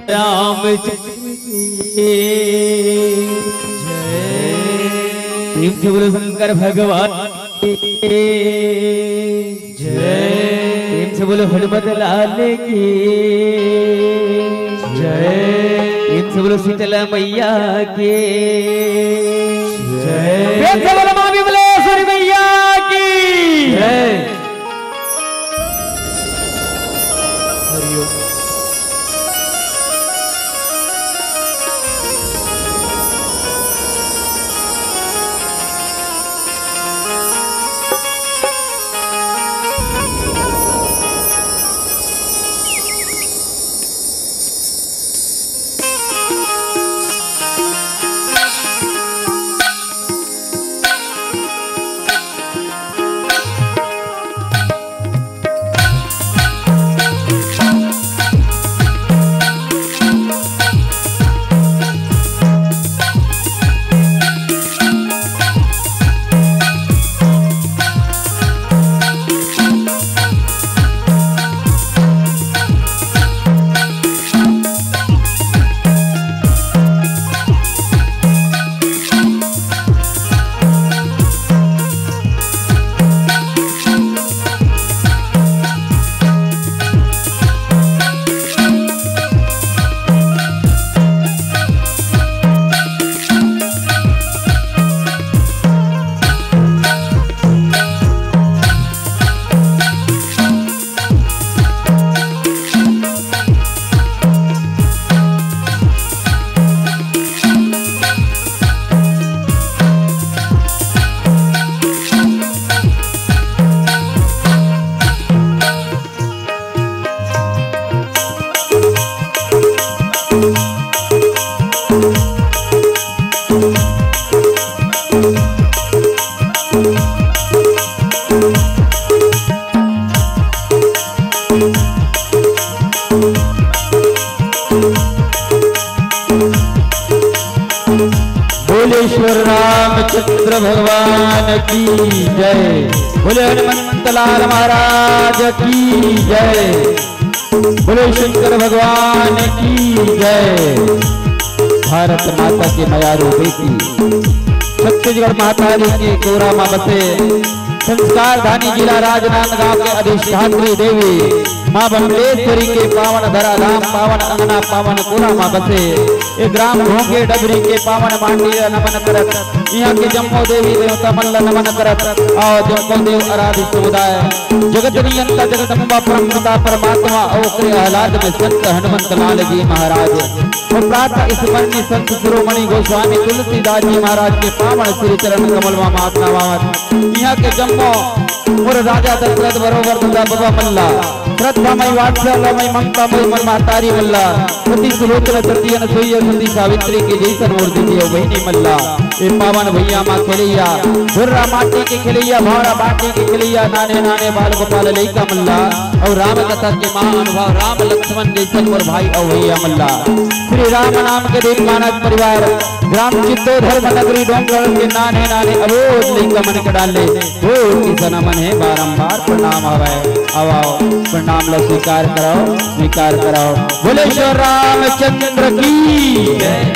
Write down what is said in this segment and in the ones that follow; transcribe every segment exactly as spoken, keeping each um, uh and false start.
रामचंद्र की जय। प्रेम से बोलो शंकर भगवान की जय। प्रेम से बोलो हनुमत लाल की जय। प्रेम से बोलो शीतला मैया की जय। प्रेम से बोलो माँ विमलेश्वरी मैया की जय। हरिओम। बोले श्री रामचंद्र भगवान की जय। बोले हनुमंत लाल महाराज की जय। बोले शंकर भगवान की जय। भारत माता के मयारू बेटी, छत्तीसगढ़ महतारी के कोरा मा बसे, संस्कार धानी जिला राजनांदगांव के अधिष्ठात्री देवी माँ बमलेश्वरी के पावन धराधाम, पावन अंगना, पावन कोरा मा बसे ए ग्राम घोंगे डबरी के पावन माटी ला नमन करत, इहाँ के जम्मो देवी देवता मन ला नमन करत, अउ जम्मो देव आराधित समुदाय जगत नियंता जगदम्बा परम पिता परमात्मा अउ ओकरे अहलाद में संत हनुमंत लाल जी महाराज अउ प्रातः स्मरणीय संत शिरोमणि गोस्वामी तुलसीदास जी महाराज के पावन श्री चरण कमल मा माथ नवावत, इहाँ के जम्मो मोर राजा दशरथ बरोबर ददा बबा मन ला, श्रद्धा मई वात्सल्य मई ममता मई मोर महतारी मन ला, सती सुलोचना सती अनसुईया सती सावित्री के जइसन मोर दीदी अउ बहिनी मन ला, ए पावन भुइयां मा खेलइया, धुर्रा माटी के खेलइया, भावरा माटी के खेलइया, नाने नाने बाल गोपाल लइका मन ला, अउ राम कथा के महानुभाव राम लक्ष्मण जइसन मोर भाई अउ भैया मन ला, श्री राम नाम के दीप मानस परिवार, ग्राम चित्तो धर्म नगरी डोंगरगढ़ के नाने नाने अबोध लइका मन के डाले कोटि से नमन हे बारंबार प्रणाम हवय। आओ, आओ, प्रणाम ला स्वीकार कराओ, स्वीकार कराओ। बोले श्री रामचंद्र की जय।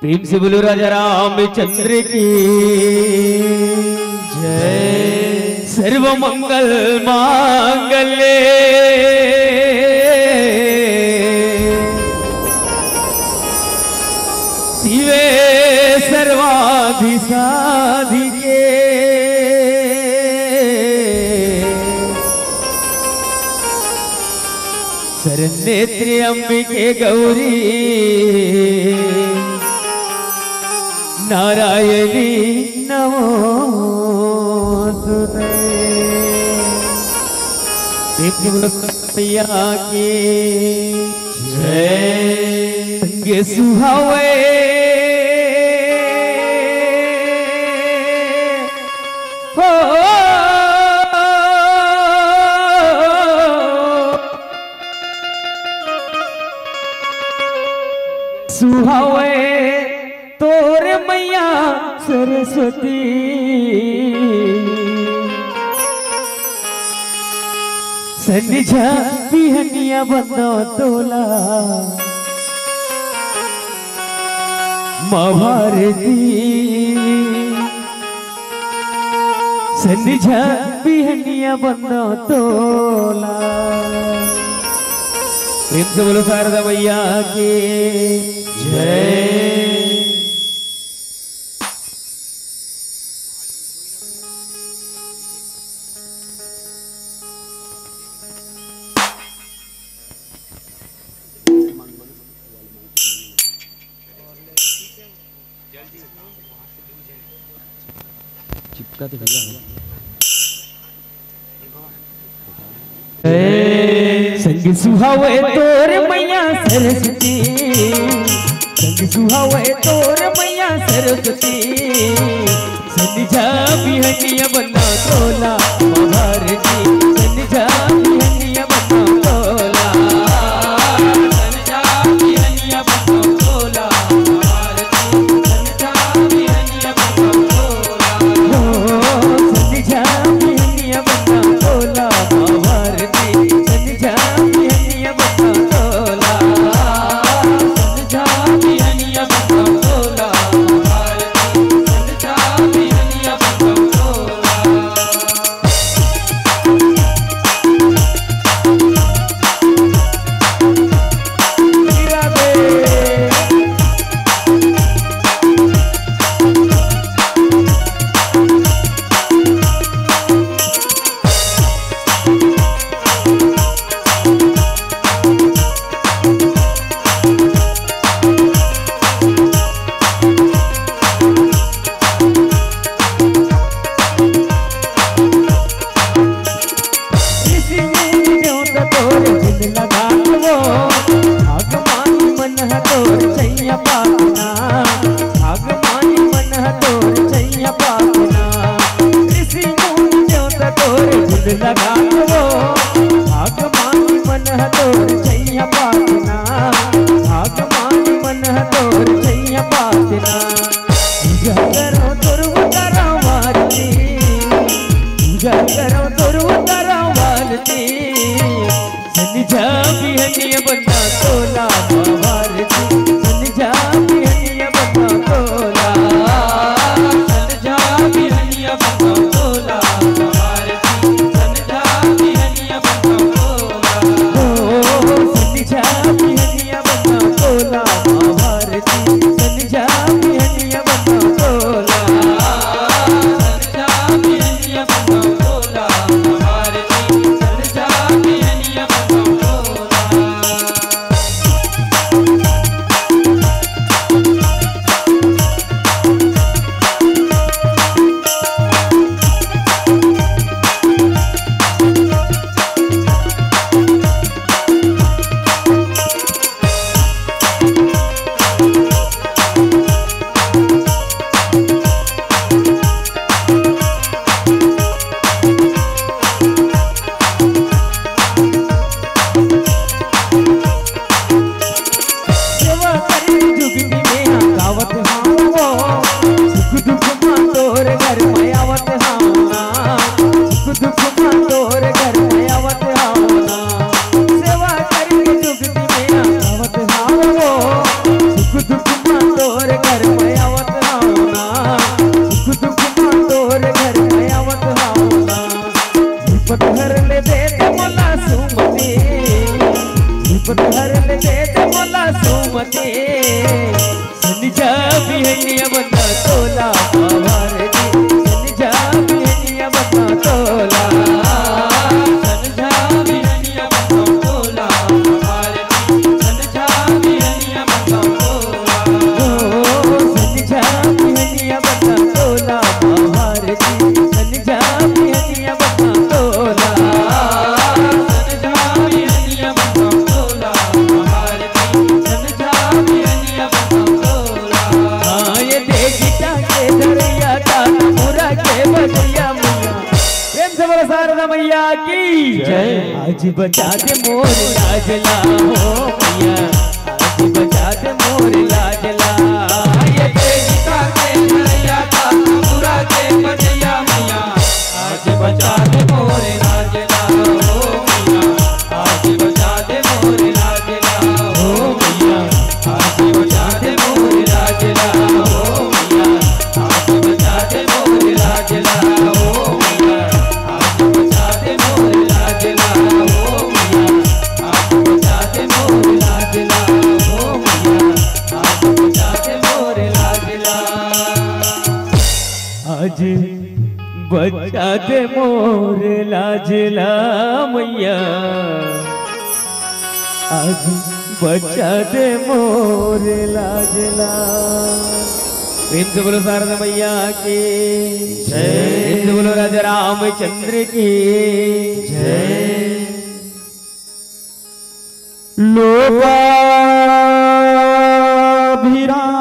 प्रेम से बोलो राजा रामचंद्र की जय। सर्व मंगल मांगल्ये शिवे सर्वाधि साधि के। शरण्ये त्र्यंबिके गौरी नारायणी नमोस्तुते। प्रेम से बोलो मैया की जय। संग सुहावे हो सुहावे तोर मैया सरस्वती। संझा बिहनिया बंदो तोला माँ भारती। संझा बिहनिया बंदो तोला। प्रेम से बोलो शारदा मैया की जय। चिपका तो भैया। संग सुहावे तोर मैया सरस्वती, संग सुहावे तोर मैया सरस्वती। संझा बिहनिया बंदो तोला माँ भारती, संझा बिहनिया बंदो तोला। संझा बिहनिया बंदो तोला माँ भारती, संझा बिहनिया बंदो तोला। ओ, संझा बिहनिया बंदो तोला माँ भारती, संझा बिहनिया बंदो तोला। संझा बिहनिया बंदो तोला माँ भारती, संझा बिहनिया बंदो तोला। ऋषि मुनि देवता तोर जिन लगा वो, भागमानी मन ह तोर छैया पातना, भागमानी मन ह तोर छैया पातना। ऋषि मुनि देवता तोर जिन लगा वो, भागमानी मन ह तोर छैया पातना, भागमानी मन ह तोर छैया पातना। पूजा करो तोर उतारा आरती, पूजा करो तोर उतारा आरती। संझा बिहनिया बंदो तोला माँ भारती, संझा बिहनिया बंदो तोला। संझा बिहनिया बंदो तोला माँ भारती, संझा बिहनिया बंदो तोला। ओ, संझा बिहनिया बंदो तोला माँ भारती, संझा बिहनिया बंदो तोला। संझा बिहनिया बंदो तोला माँ भारती, संझा बिहनिया बंदो तोला। सेवा करे जुगती में गावत हाव वो, सुख दुख मा तोर घर में आवत हाव ना, सुख दुख मा तोर घर में आवत हाव ना। सेवा करे जुगती में गावत हाव वो, सुख दुख मा तोर घर में आवत हाव ना, सुख दुख मा तोर घर में आवत हाव ना। विपत हर ले दे दे मोला सुमति, विपत हर ले दे दे मोला सुमति। संझा बिहनिया बंदो की जय। आज बचा दे मोर लाज ला हो मैया, आज बचा दे मोर लाज ला। ये देविका के भैया का पूरा के बजैया मैया, आज बचा दे मोर लाज ला हो मैया, आज बचा दे मोर लाज ला हो मैया, आज बचा दे मोर लाज ला हो मैया, आज बचा दे मोर लाज ला हो मैया, आज बचा दे मोर लाज ला हो मैया, आज बचा दे मोर लाज ला हो मैया, आज बचा दे मोर लाज ला। आज बचा दे मोर लाज ला मैया, आज बचा दे मोर लाज ला। प्रेम से बोलो शारदा मैया की जय। प्रेम से बोलो राजा रामचंद्र की जय।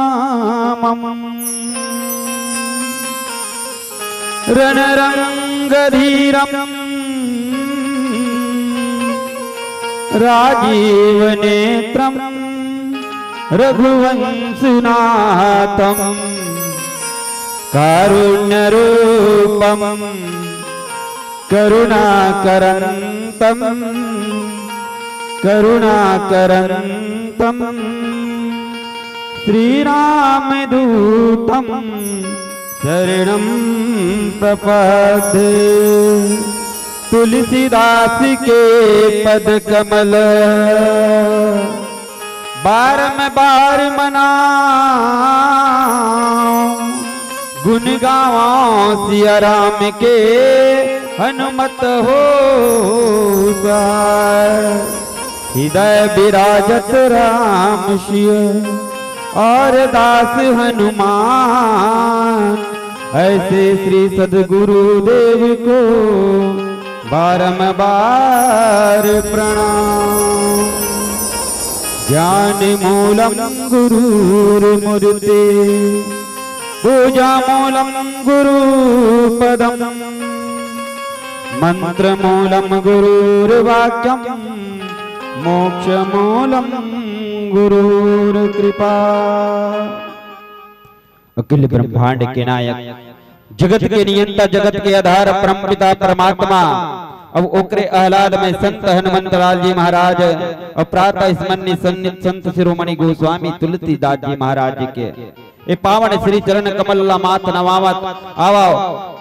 लोकाभिरामम् रणरङ्गधीरम् राजीवनेत्रम् रघुवंशनाथम् कारुण्यरूपम् करुणाकरन्तम् करुणाकरन्तम् श्रीरामदूतं शरणं प्रपद्ये। तुलसीदास के पद कमल बारंबार मनाओ, गुण गावो सिया राम के हनुमत हो सवार। हृदय विराजत राम सिय और दास हनुमान, ऐसे श्री सदगुरु देव को बारंबार प्रणाम। ज्ञान मूलम गुरुर्मूर्ति, पूजा मूलम गुरुपदम, मंत्र मूलम गुरुर्वाक्यम, मोक्ष मूलम गुरुर्कृपा। अखिल ब्रह्मांड के नायक, जगत के नियंता, जगत के आधार, परमपिता परमात्मा, अब ओकरे आह्लाद में संत हनुमंत लाल जी महाराज और प्रातः स्मरणीय सन्निध संत शिरोमणि गोस्वामी तुलसीदास जी महाराज जी के ए पावन श्री चरण कमल ला माथ नवावत आवव।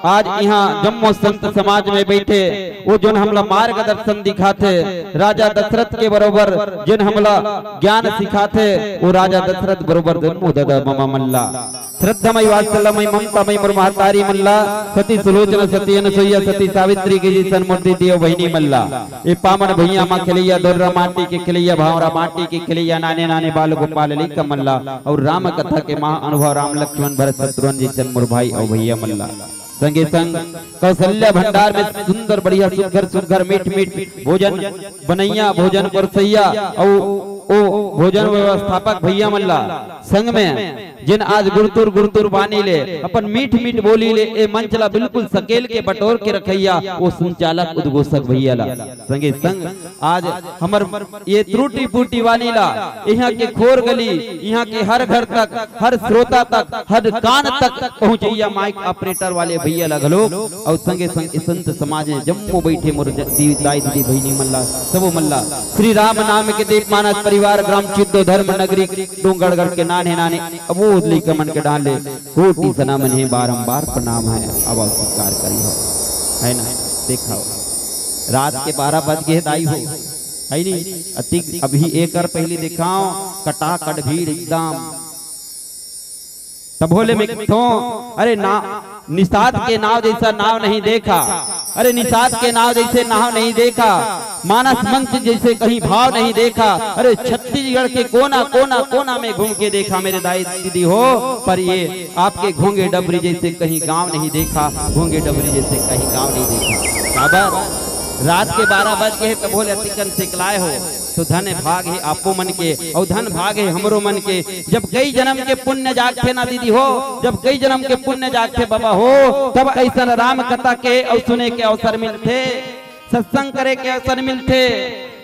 आज इहाँ जम्मो संत समाज में बैठे वो जोन हमला मार्गदर्शन दिखाथे, राजा दशरथ के बरोबर जोन हमला ज्ञान सिखाथे, वो राजा दशरथ बरोबर जम्मो ददा ममा मन ला श्रद्धामय वात्सल्यमय ममतामय मोर महतारी मन ला, सती सुलोचना सती अनसुईया सती सावित्री के जैसन मोर दीदी अउ बहिनी मन ला, ए पावन भुइयां म खेलइया दोर्रा माटी के खेलइया भांवरा माटी के खेलइया नाने नाने बाल गोपाल लइका मन ला अउ राम कथा के महा अनुभव राम लक्ष्मण भरत शत्रुघ्न जैसन मोर भाई अउ भैया मन ला। संगे संग कौशल्या भंडार में सुंदर बढ़िया सुघर सुघर मीठ मीठ भोजन बनइया भोजन परसइया अउ ओ भोजन व्यवस्थापक भैया मन ला संग में जिन आज गुरतुर गुरतुर बानी ले अपन मीठ मीठ बोली ले ए मंच ला बिल्कुल सकेल के बटोर के रखइया ओ संचालक उद्घोषक भैया ला संगे संग आज हमर ये त्रुटि पुटि वाली ला इहाँ के खोर गली इहाँ के हर घर तक हर श्रोता तक हर कान तक पहुँचइया माइक ऑपरेटर वाले भैया ला घलो अउ संगे संग ए संत समाज में जम्मो बैठे मोर ज-, दी-, दाई दीदी बहिनी मन ला सबो मन ला श्री राम नाम के दीप मानस परिवार ग्राम चिद्दो धर्म नगरी डोंगरगढ़ के नाने नाने अबोध लइका मन के डाले कोटि सना मन हे बारंबार प्रणाम है। अब स्वीकार करी हो है ना। देखा हो रात के बारह बज गए दाई हो है नी। अतिक अभी एक और पहली देखाओ कटा कट भीड़ एकदम तभो ले मैं कथों, अरे ना, निषाद के नाव जैसा नाव नहीं देखा, अरे निषाद के नाव जैसे नाव नहीं देखा, मानस मंच जैसे कहीं भाव नहीं देखा, अरे छत्तीसगढ़ के कोना कोना कोना में घूम के देखा मेरे दाई दीदी हो, पर ये आपके घोंगे डबरी जैसे कहीं गांव नहीं देखा, घोंगे डबरी जैसे कहीं गांव नहीं देखा। काबर रात के बारह बज गए हे तभो ले अतिकन सिकलाए हो, तो धन भाग हे आपो मन के, अउ धन भाग हे हमरो मन के। जब कई जन्म के पुण्य जागथे ना दीदी हो, जब कई जन्म के पुण्य जागथे बाबा हो, तब ऐसन राम कथा के अउ सुने के अवसर मिलथे। सत्संग करे के अवसर मिलथे,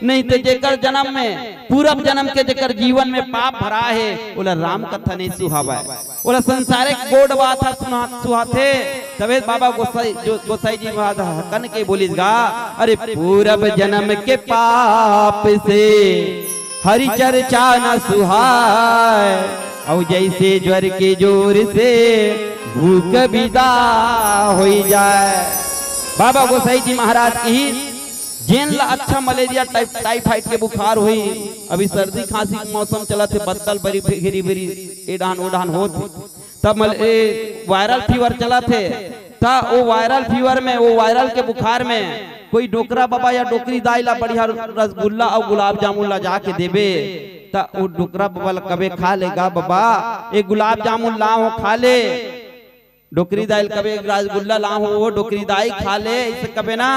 नहीं तो जेकर जन्म में, पूर्व जन्म के जेकर जीवन में पाप भरा हे, ओला राम कथा नहीं सुहावय, ओला संसारिक गोठ बात ह सुना, सुहाथे। तभे बाबा गोसाई, जो गोसाई जी महाराज हकन के बोलिस गा, अरे पूर्व जन्म के पाप से हरि चर्चा न सुहाय, अउ जैसे ज्वर के जोर से भूख विदा होई जाय। बाबा गोसाई जी महाराज की, जेन ला अच्छा मलेरिया टाइप, टाइफाइड के बुखार होई, अभी सर्दी खांसी के मौसम चलत हे, बदल बरी घेरी बेरी ए डहान ओ डहान होत हे, तब मल-, ए, वायरल फीवर चलत हे, त वो वायरल फीवर में, वो वायरल के बुखार में कोई डोकरा बाबा या डोकरी दाई ला बढ़िया रसगुल्ला अउ गुलाब जामुन ला जाके देबे, त वो डोकरा बाबा ला कबे, "खा ले गा बाबा, एक गुलाब जामुन ला हो, खा ले।" डोकरी दाई ला कबे, "एक रसगुल्ला ला हो, वो डोकरी दाई खा ले," ऐसे कबे ना,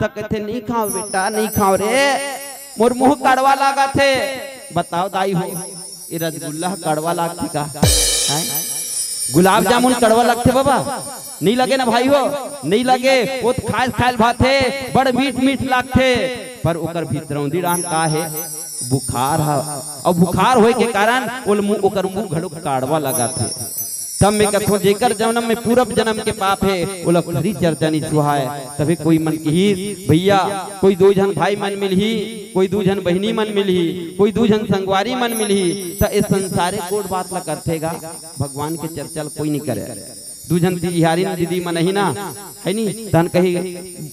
त कहथे, "नहीं खाओ बेटा, नहीं खाओ रे, मोर मुंह कड़वा लागत हे।" बताओ दाई हो, ये रसगुल्ला कड़वा लागथे का? हैं? गुलाब जामुन कड़वा लगथे बाबा? नहीं लगे ना भाई हो, नहीं लगे। वो तो खायल खायल भात हे, बड़ मीठ मीठ लागथे, पर ओकर भीतरौंदी डाहन का हे? बुखार ह। अउ बुखार होए के कारण ओल मुंह, ओकर मुंह घलो कड़वा लगत हे। तब मैं कथों, जेकर जन्म में पूर्व जन्म के पाप हे, ओला हरि चर्चा नहीं सुहाय। तभे कोई मन किहिस, भैया, कोई दू झन भाई मन मिलही, कोई दू झन बहिनी मन मिलही, कोई दू झन संगवारी मन मिलही, त ए संसारे गोठ बात ला करथे गा, भगवान के चर्चा ला कोई नहीं करे। दू झन तिहारिन दीदी मन ही ना, है नी? तहन कही,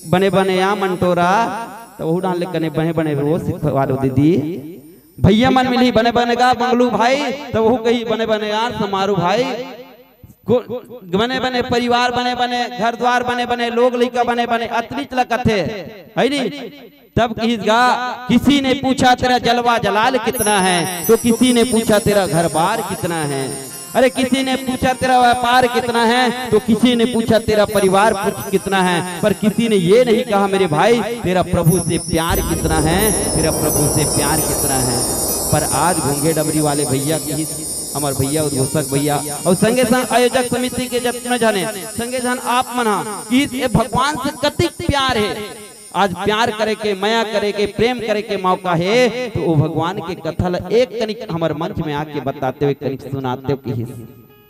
"बने बने आ मंटोरा," त वहू डाहन ले कने बने बने रो सिखवा दो दीदी। भैया मन मिलही, "बने बने गा मंगलू भाई," त वहू कही, "बने बने आ समारू भाई।" गो-, बने बने परिवार, बने बने घर द्वार, बने बने लोग लइका, बने बने अतनीच ला कथे, है नी? तब किहिस गा, "किसी ने पूछा तेरा जलवा जलाल कितना है, तो किसी ने पूछा तेरा घर बार कितना है। अरे किसी ने पूछा तेरा व्यापार कितना है, तो किसी ने पूछा तेरा परिवार पुत्र कितना है, पर किसी ने ये नहीं कहा मेरे भाई, तेरा प्रभु से प्यार कितना है, तेरा प्रभु से प्यार कितना है।" पर आज घोंघे डबरी वाले भैया किहिस, हमर भैया उद्घोषक भैया अउ संगे संग आयोजक समिति के जतने झने, संगे झन आप मन हा किहिस, ए भगवान से कतिक प्यार हे। आज प्यार करे के, मया करे के, प्रेम करे के मौका हे, त ओ भगवान के कथा ल एक कनिक हमर मंच में आके बतातेव, एक कनिक सुनातेव किहिस।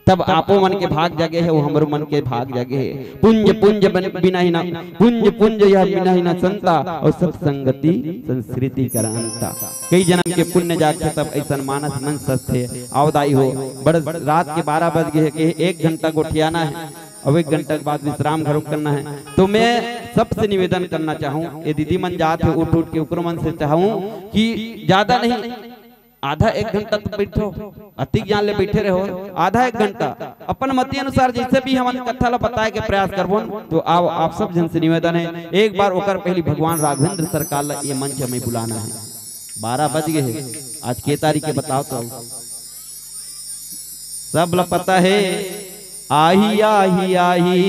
तब आपो मन के भाग जागे हे, अउ हमरो मन के भाग जागे हे। पुंज पुंज बन-, बिनहि न, पुंज पुंज यह बिनहि न संता, अउ सत संगति संस्कृति कर अंता। कई जनम के पुण्य जागथे, तब अइसन मानस मन सजथे। अउ दाई हो, बड़ रात के बारह बज गे हे, के एक घंटा गोठियाना हे। अब एक घंटा के बाद विश्राम घरों करना है। तो मैं सबसे निवेदन करना चाहूँ, ये दीदी मन जात हे उठ उठ के, ओकरो मन से चाहूँ कि ज्यादा नहीं, आधा एक घंटा तो बैठो, अतिक जान ले बैठे रहो, आधा एक घंटा अपन मति अनुसार जैसे भी हमन कथा ला बताए के प्रयास करबो। तो आओ, आप सब झन से निवेदन है, एक बार ओकर पहली भगवान राघवेंद्र सरकार ला ये मंच में बुलाना है। बारह बज गए हैं, आज के तारीख है बताओ तो? सब ला पता है, आही आही आही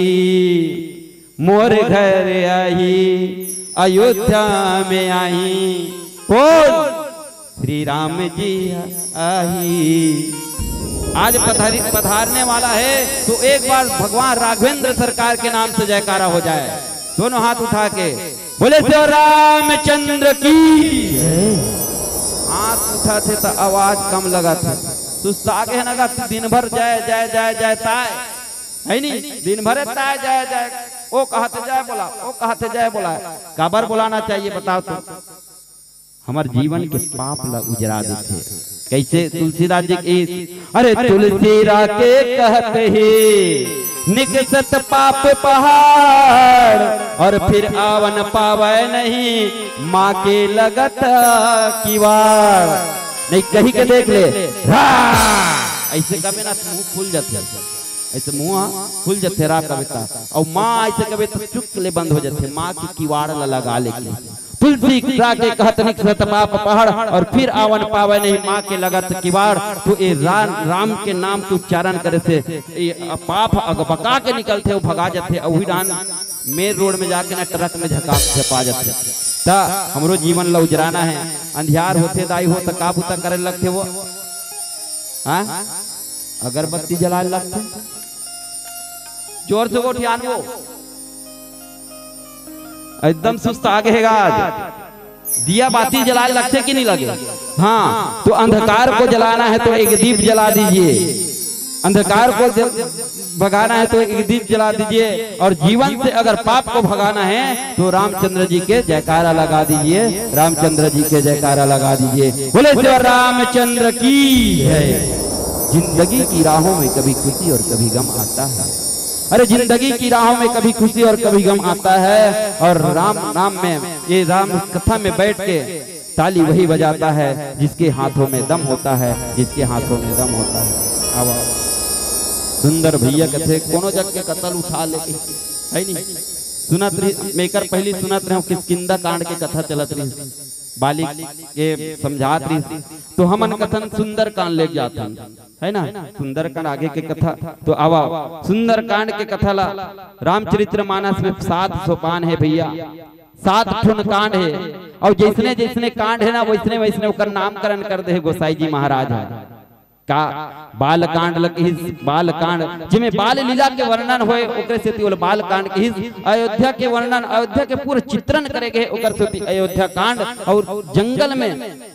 मोर घर आही, अयोध्या में आही। कौन? श्री राम जी आही। आज पधारी, पधारने वाला है, तो एक बार भगवान राघवेंद्र सरकार के नाम से जयकारा हो जाए, दोनों हाथ उठा के। बोले सो रामचंद्र की। हाथ उठाथे त आवाज कम लगथे। सुस्ता गे हे न गा, दिन भर जय जय जय जय ताय, है नी? दिन भर ताय जय जय, ओ कहत जय बोला, ओ कहत जय बोला। काबर बोलाना चाहिए बताओ तो? हमर जीवन के पाप ला उजरा देथे। कैसे? तुलसीदास जी के, अरे तुलसी रा के कहत हे, निकसत पाप पहाड़, और फिर आवन पावे नहीं, माँ के लगत किवाड़। नहीं कही के देख ले, रा! ऐसे कबे ना मुंह खुल जाथे, ऐसे मुंह खुल जाथे रा कबे ता, और माँ ऐसे कबे तो चुक ले बंद हो जाथे, माँ के किवाड़ ला लगा लेके। तुलसी रा के कहत निकसत पाप पहाड़, और फिर आवन पावे नहीं माँ के लगत किवाड़। तो ए रा-, राम के नाम के उच्चारण करे से ए पाप अगबका के निकलथे, वो भगा जाथे, अउ उही डाहन मेन रोड में जाके ना ट्रक में झका झपा जाथे। त हमरो जीवन ला उजराना है, अंधियार होथे दाई हो त का बुता करे लगथे वो? हाँ, अगरबत्ती जलाए लगथे। जोर से गोठियान वो। एकदम सुस्त आगे हे गा आज। दिया बाती जलाए लगथे कि नहीं लगे? हाँ, तो अंधकार को जलाना है तो एक दीप जला दीजिए, अंधकार को जल, भगाना है तो एक दीप जला दीजिए, और जीवन से अगर पाप को भगाना है तो रामचंद्र जी के जयकारा लगा दीजिए, रामचंद्र जी के जयकारा लगा दीजिए। बोले श्री रामचंद्र की जय। जिंदगी की राहों में कभी खुशी और कभी गम आता है। अरे, जिंदगी की राहों में कभी खुशी और कभी गम आता है, और राम नाम में, ये राम कथा में बैठ के ताली वही बजाता है जिसके हाथों में दम होता है, जिसके हाथों में दम होता है। अब सुंदर भैया कथे कोनो जग के कथा ल उठा ले, है नहीं? सुनत रही, मैं एकर पहली सुनत रहे हूँ, किष्किंधा कांड के कथा चलत रही, बाली के समझात रही, तो हमन कथन सुंदर कांड ले जाथन, है ना? सुंदर कांड आगे के कथा। तो आवा, सुंदर कांड के कथा ला, रामचरित्र मानस में सात सोपान है भैया, सात ठुन कांड है, और जैसने जैसने कांड है ना, वैसने वैसने ओकर नामकरण कर दे हे गोसाई जी महाराज ह। का बाल कांड ल किहिस, बाल कांड, जेमे बाल लीला के वर्णन होय, ओकरे सेती ओला बाल कांड किहिस। अयोध्या के वर्णन, अयोध्या के पूरा चित्रण करे गे हे, ओकर सेती अयोध्या कांड। और जंगल में,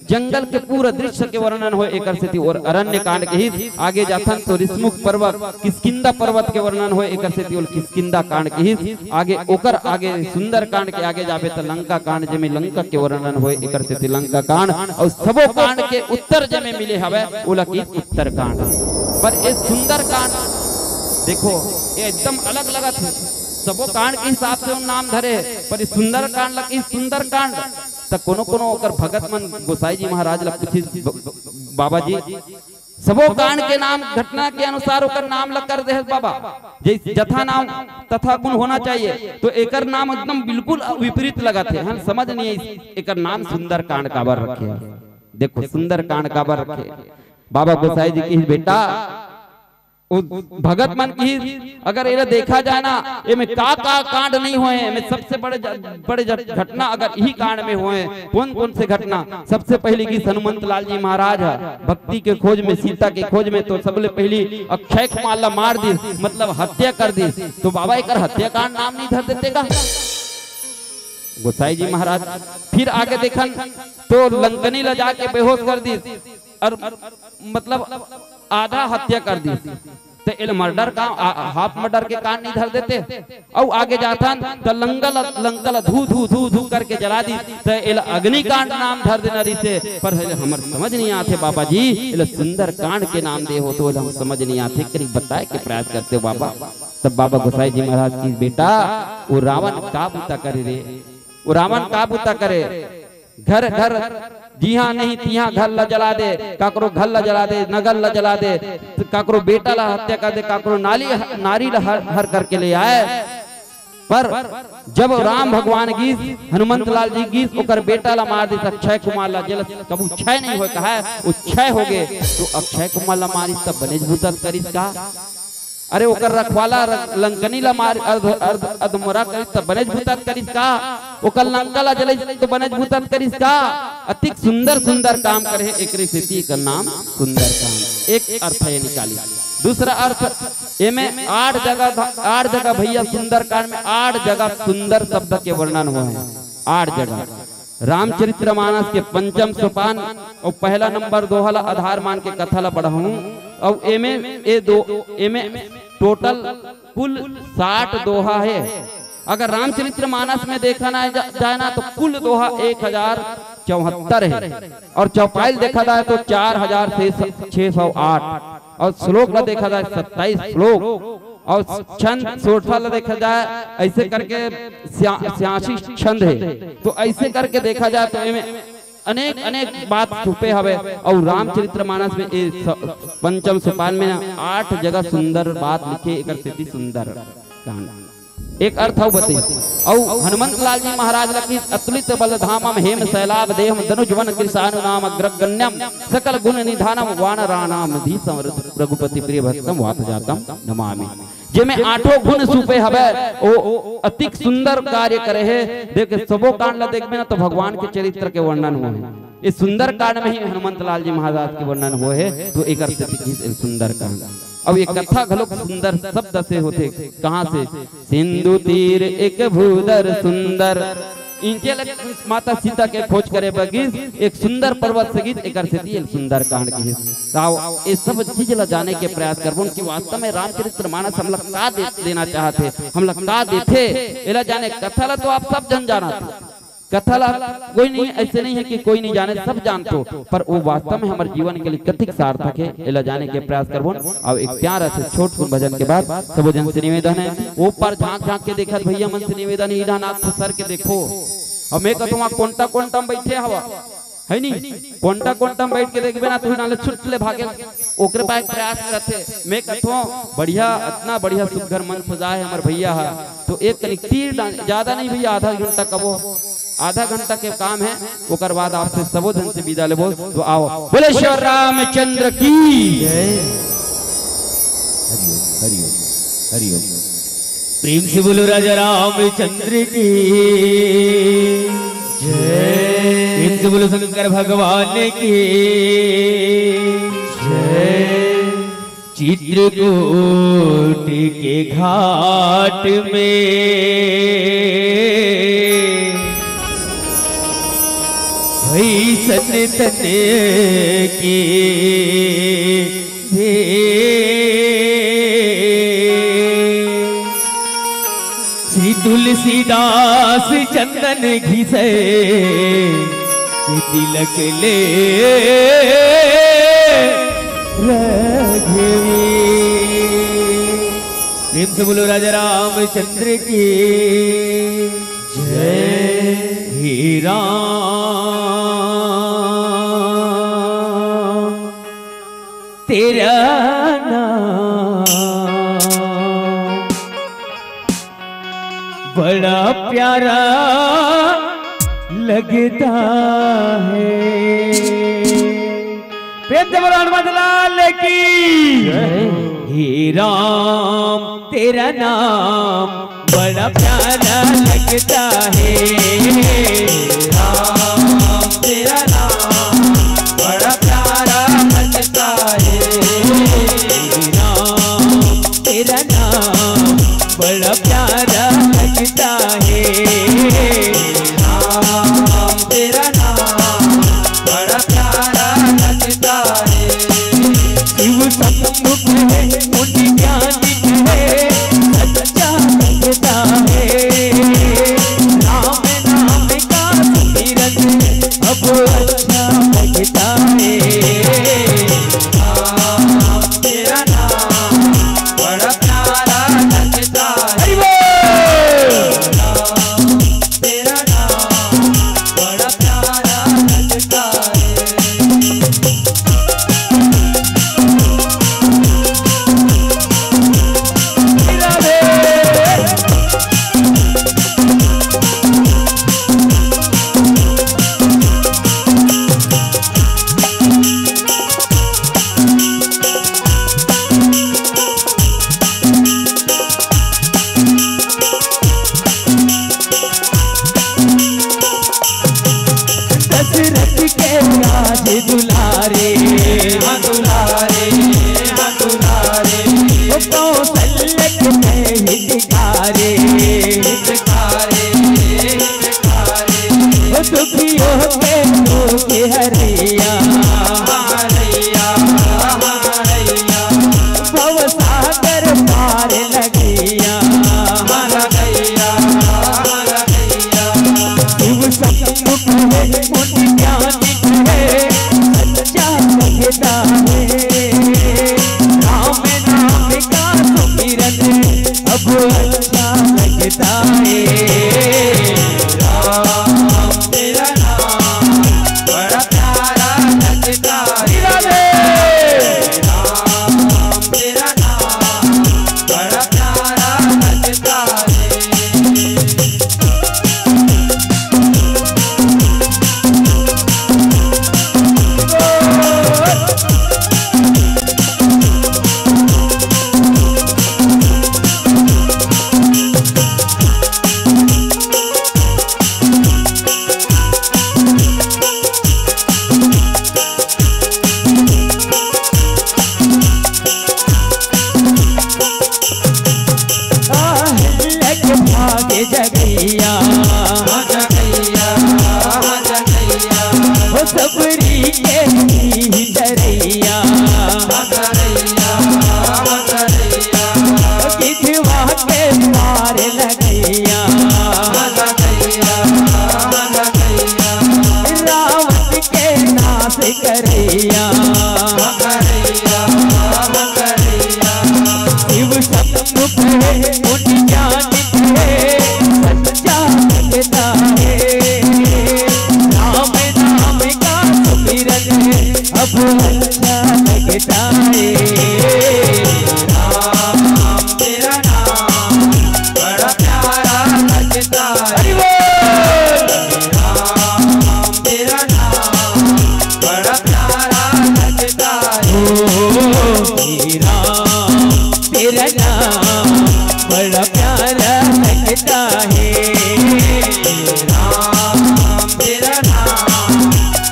जंगल के पूरा दृश्य के वर्णन होय, एकर सेती ओला अरण्य कांड किहिस। आगे जाथन तो ऋषमुख पर्वत, किष्किंधा पर्वत के वर्णन होय, एकर सेती ओला किष्किंधा कांड किहिस। आगे ओकर आगे सुंदर कांड के आगे जाबे त लंका कांड, जेमे लंका के वर्णन होय, एकर सेती लंका कांड। और सबो कांड के उत्तर जेमे मिले हवे, ओला किहिस उत्तर कांड। पर ए सुंदर कांड देखो, ये एकदम अलग लगत हे। सबो कांड के हिसाब से ओन नाम धरे हे, पर ए सुंदर कांड ला किहिस सुंदर कांड। त कोनो कोनो ओकर भगत मन गोसाई जी महाराज ला पूछिस, "ब-, बाबा जी, सबो कांड के नाम घटना के अनुसार ओकर नाम ला कर दे हस बाबा, जैसे जथा नाम तथा गुण होना चाहिए, तो एकर नाम एकदम बिल्कुल विपरीत लगत हे, हम समझ नहीं आइस, एकर नाम सुंदर कांड काबर रखे हे?" देखो, सुंदर कांड काबर रखे हे? बाबा गोसाई जी किहिस, बेटा, वो भगत मन किहिस, अगर एला देखा जाए ना, एमे का का कांड नहीं होय, एमे सबसे बड़े ज-, बड़े ज-, घटना अगर इही कांड में होय, कौन कौन से घटना? सबसे पहली किहिस हनुमंत लाल जी महाराज ह भक्ति के खोज में, सीता के खोज में, तो सबले पहली अक्षय कुमार ला मार दिस, मतलब हत्या कर दिस। तो बाबा एकर हत्याकांड नाम नहीं धर देते का गोसाई जी महाराज? फिर आगे देखन तो लंकनी ला जाके बेहोश कर दिस, और मतलब आधा हत्या कर दिस। त एला मर्डर का, आ, हाफ मर्डर के कांड नहीं धर देते। अउ आगे जाथन त लंका ल, लंका ल धू, धू, धू, धू करके जला दिस। त एला अग्निकांड नाम धर देना रहिसे, पर एला हमर समझ नहीं आथे बाबा जी, एला सुंदर कांड के नाम दे हो तो एला हम समझ नहीं आथे, कनी बताए के प्रयास करते हो बाबा। तब बाबा गोसाई जी महाराज किहिस, बेटा, वो रावण का बूता करे रे? वो रावण का बूता करे? घर घर, जिहां नहीं तिहां घर ला जला दे, काकरो घर ला जला दे, नगर ला जला दे, काकरो बेटा ला हत्या कर दे, काकरो नाली, नारी ला हर, हर करके ले आए। पर जब राम भगवान गीस, हनुमंत लाल जी गीस, ओकर बेटा ला मार दिस, अक्षय कुमार ला, जेला कभू क्षय नहीं होय कहाय, वो क्षय हो गे, तो अक्षय कुमार ला मारिस तब बनेच भूतत करिस का? अरे ओकर रखवाला र-, लंकनी ला मार, अर्ध, अर्ध, अधमरा करिस त बनेच भूतत करिस का? ओकर लंका ला जलइस त बनेच भूतत करिस का? अतिक सुंदर सुंदर काम करे हे, एकरे सेती एकर नाम सुंदर काम। एक अर्थ ये निकाली। दूसरा अर्थ, एमे आठ जगह ध-, आठ जगह भैया सुंदरकांड में आठ जगह सुंदर शब्द के वर्णन होय हे, आठ जगह। रामचरितमानस के पंचम सोपान अउ पहला नंबर दोहा ला आधार मान के कथा ला पढ़हूं। अउ एमे ए दो, एमे टोटल कुल साठ दोहा हे। अगर रामचरितमानस में देखा ना जा-, जाए ना तो कुल दोहा एक हजार चौहत्तर हे, अउ चौपाई देखा जाए तो चार हजार छह सौ आठ, अउ श्लोक ला देखा जाए सत्ताईस श्लोक, अउ छंद सोरठा ला देखा जाए, अइसे करके छिया-, छियासी छंद हे। तो अइसे करके देखा जाए तो एमे अनेक, अनेक बात छुपे हवे। अउ रामचरितमानस में ए स-, पंचम सोपान में आठ जगह सुंदर बात लिखे, एकर सेती सुंदर कांड। एक अर्थ अउ बते। अउ हनुमंत लाल जी महाराज ला किहिस, "अतुलित बल धामम हेम शैलाभ देहम दनुज वन कृशानु नाम अग्रगण्यम सकल गुण निधानम वानराणाम धीशम रघुपति प्रिय भक्तम वात जातम नमामि।" जेमे आठों गुण छुपे हवे, ओ अतिक सुंदर कार्य करे हे। देख, सबो कांड ला देखबे ना तो भगवान के चरित्र के वर्णन होय हे। ए सुंदर कांड में ही हनुमंत लाल जी महाराज के वर्णन होय हे, तो एकर सेती किहिस सुंदर कांड। अब ये कथा घलोक सुंदर शब्द से होथे। कहाँ से? सिंधु तीर एक भूधर सुंदर। इनके लग माता सीता के खोज करे बर गिस, एक सुंदर पर्वत से गिस, एकर सेती एक सुंदर कांड गिस। ताव ये सब चीज ला जाने के प्रयास करबो कि वास्तव में रामचरित्र मानस हमला का दे, देना चाहत हे, हमला का देथे, एला जाने। कथा ला तो आप सब जन जानत हो, कथा ला कोई नहीं, ऐसे नहीं है कि कोई नहीं जाने, सब जानत हो, पर वो वास्तव में हमर जीवन के लिए कतिक सार्थक है, एला जाने के प्रयास करबो। अब एक प्यारा से छोट कुन भजन के बाद सबो जन से निवेदन है, वो पर झांक झांक के देखत भैया मन से निवेदन है, इधर नाथ सर के देखो। अब मैं कहता हूँ, कोंटा कोंटा में बैठे हवा, है नी? कोंटा कोंटा में बैठ के देखबे ना, तू नाले छुट ले भागे, ओकरे पाए प्रयास करथे। मैं कहता हूँ, बढ़िया, इतना बढ़िया सुघर मन सजाए हमर भैया हा, तो एक कनिक तीर डाल, ज्यादा नहीं भैया, आधा घंटा कबो, आधा घंटा के काम है, ओकर बाद आपसे सबो जन से विदा लेबो। तो आओ, बोले श्री रामचंद्र की जय। हरिओम, हरिओम, हरिओम। प्रेम से बोलो राजा रामचंद्र की जय। प्रेम से बोलो शंकर भगवान की जय। चित्रकूट के घाट में भई सनातन के भेंट। श्री तुलसीदास चंदन घिसे के तिलक ले रघुवीर। प्रेम से बोलो राजा रामचंद्र की जय। हे राम तेरा नाम बड़ा प्यारा लगता है। प्रेम से बोलो हनुमान लाल की। हे राम तेरा नाम बड़ा प्यारा लगता है। राम तेरा नाम बड़ा प्यारा लगता है। राम तेरा नाम बड़ा प्यारा लगता है। राम तेरा नाम बड़ा प्यारा लगता है। शिव सन्मुख है, मुनि ज्ञानी है, सच्चा लगता है। राम नाम का सुमिरन अब अच्छा लगता है। राम तेरा नाम बड़ा प्यारा लगता है। हरि बोल। राम तेरा नाम बड़ा प्यारा लगता है। पुण्य ज्ञान है, सच्चा लगता है। राम नाम का सुमिरन है, अब अच्छा लगता है। राम तेरा नाम बड़ा प्यारा लगता है। हरि बोल। राम तेरा नाम बड़ा प्यारा लगता है। ओ, श्री राम तेरा नाम बड़ा प्यारा लगता है। राम तेरा नाम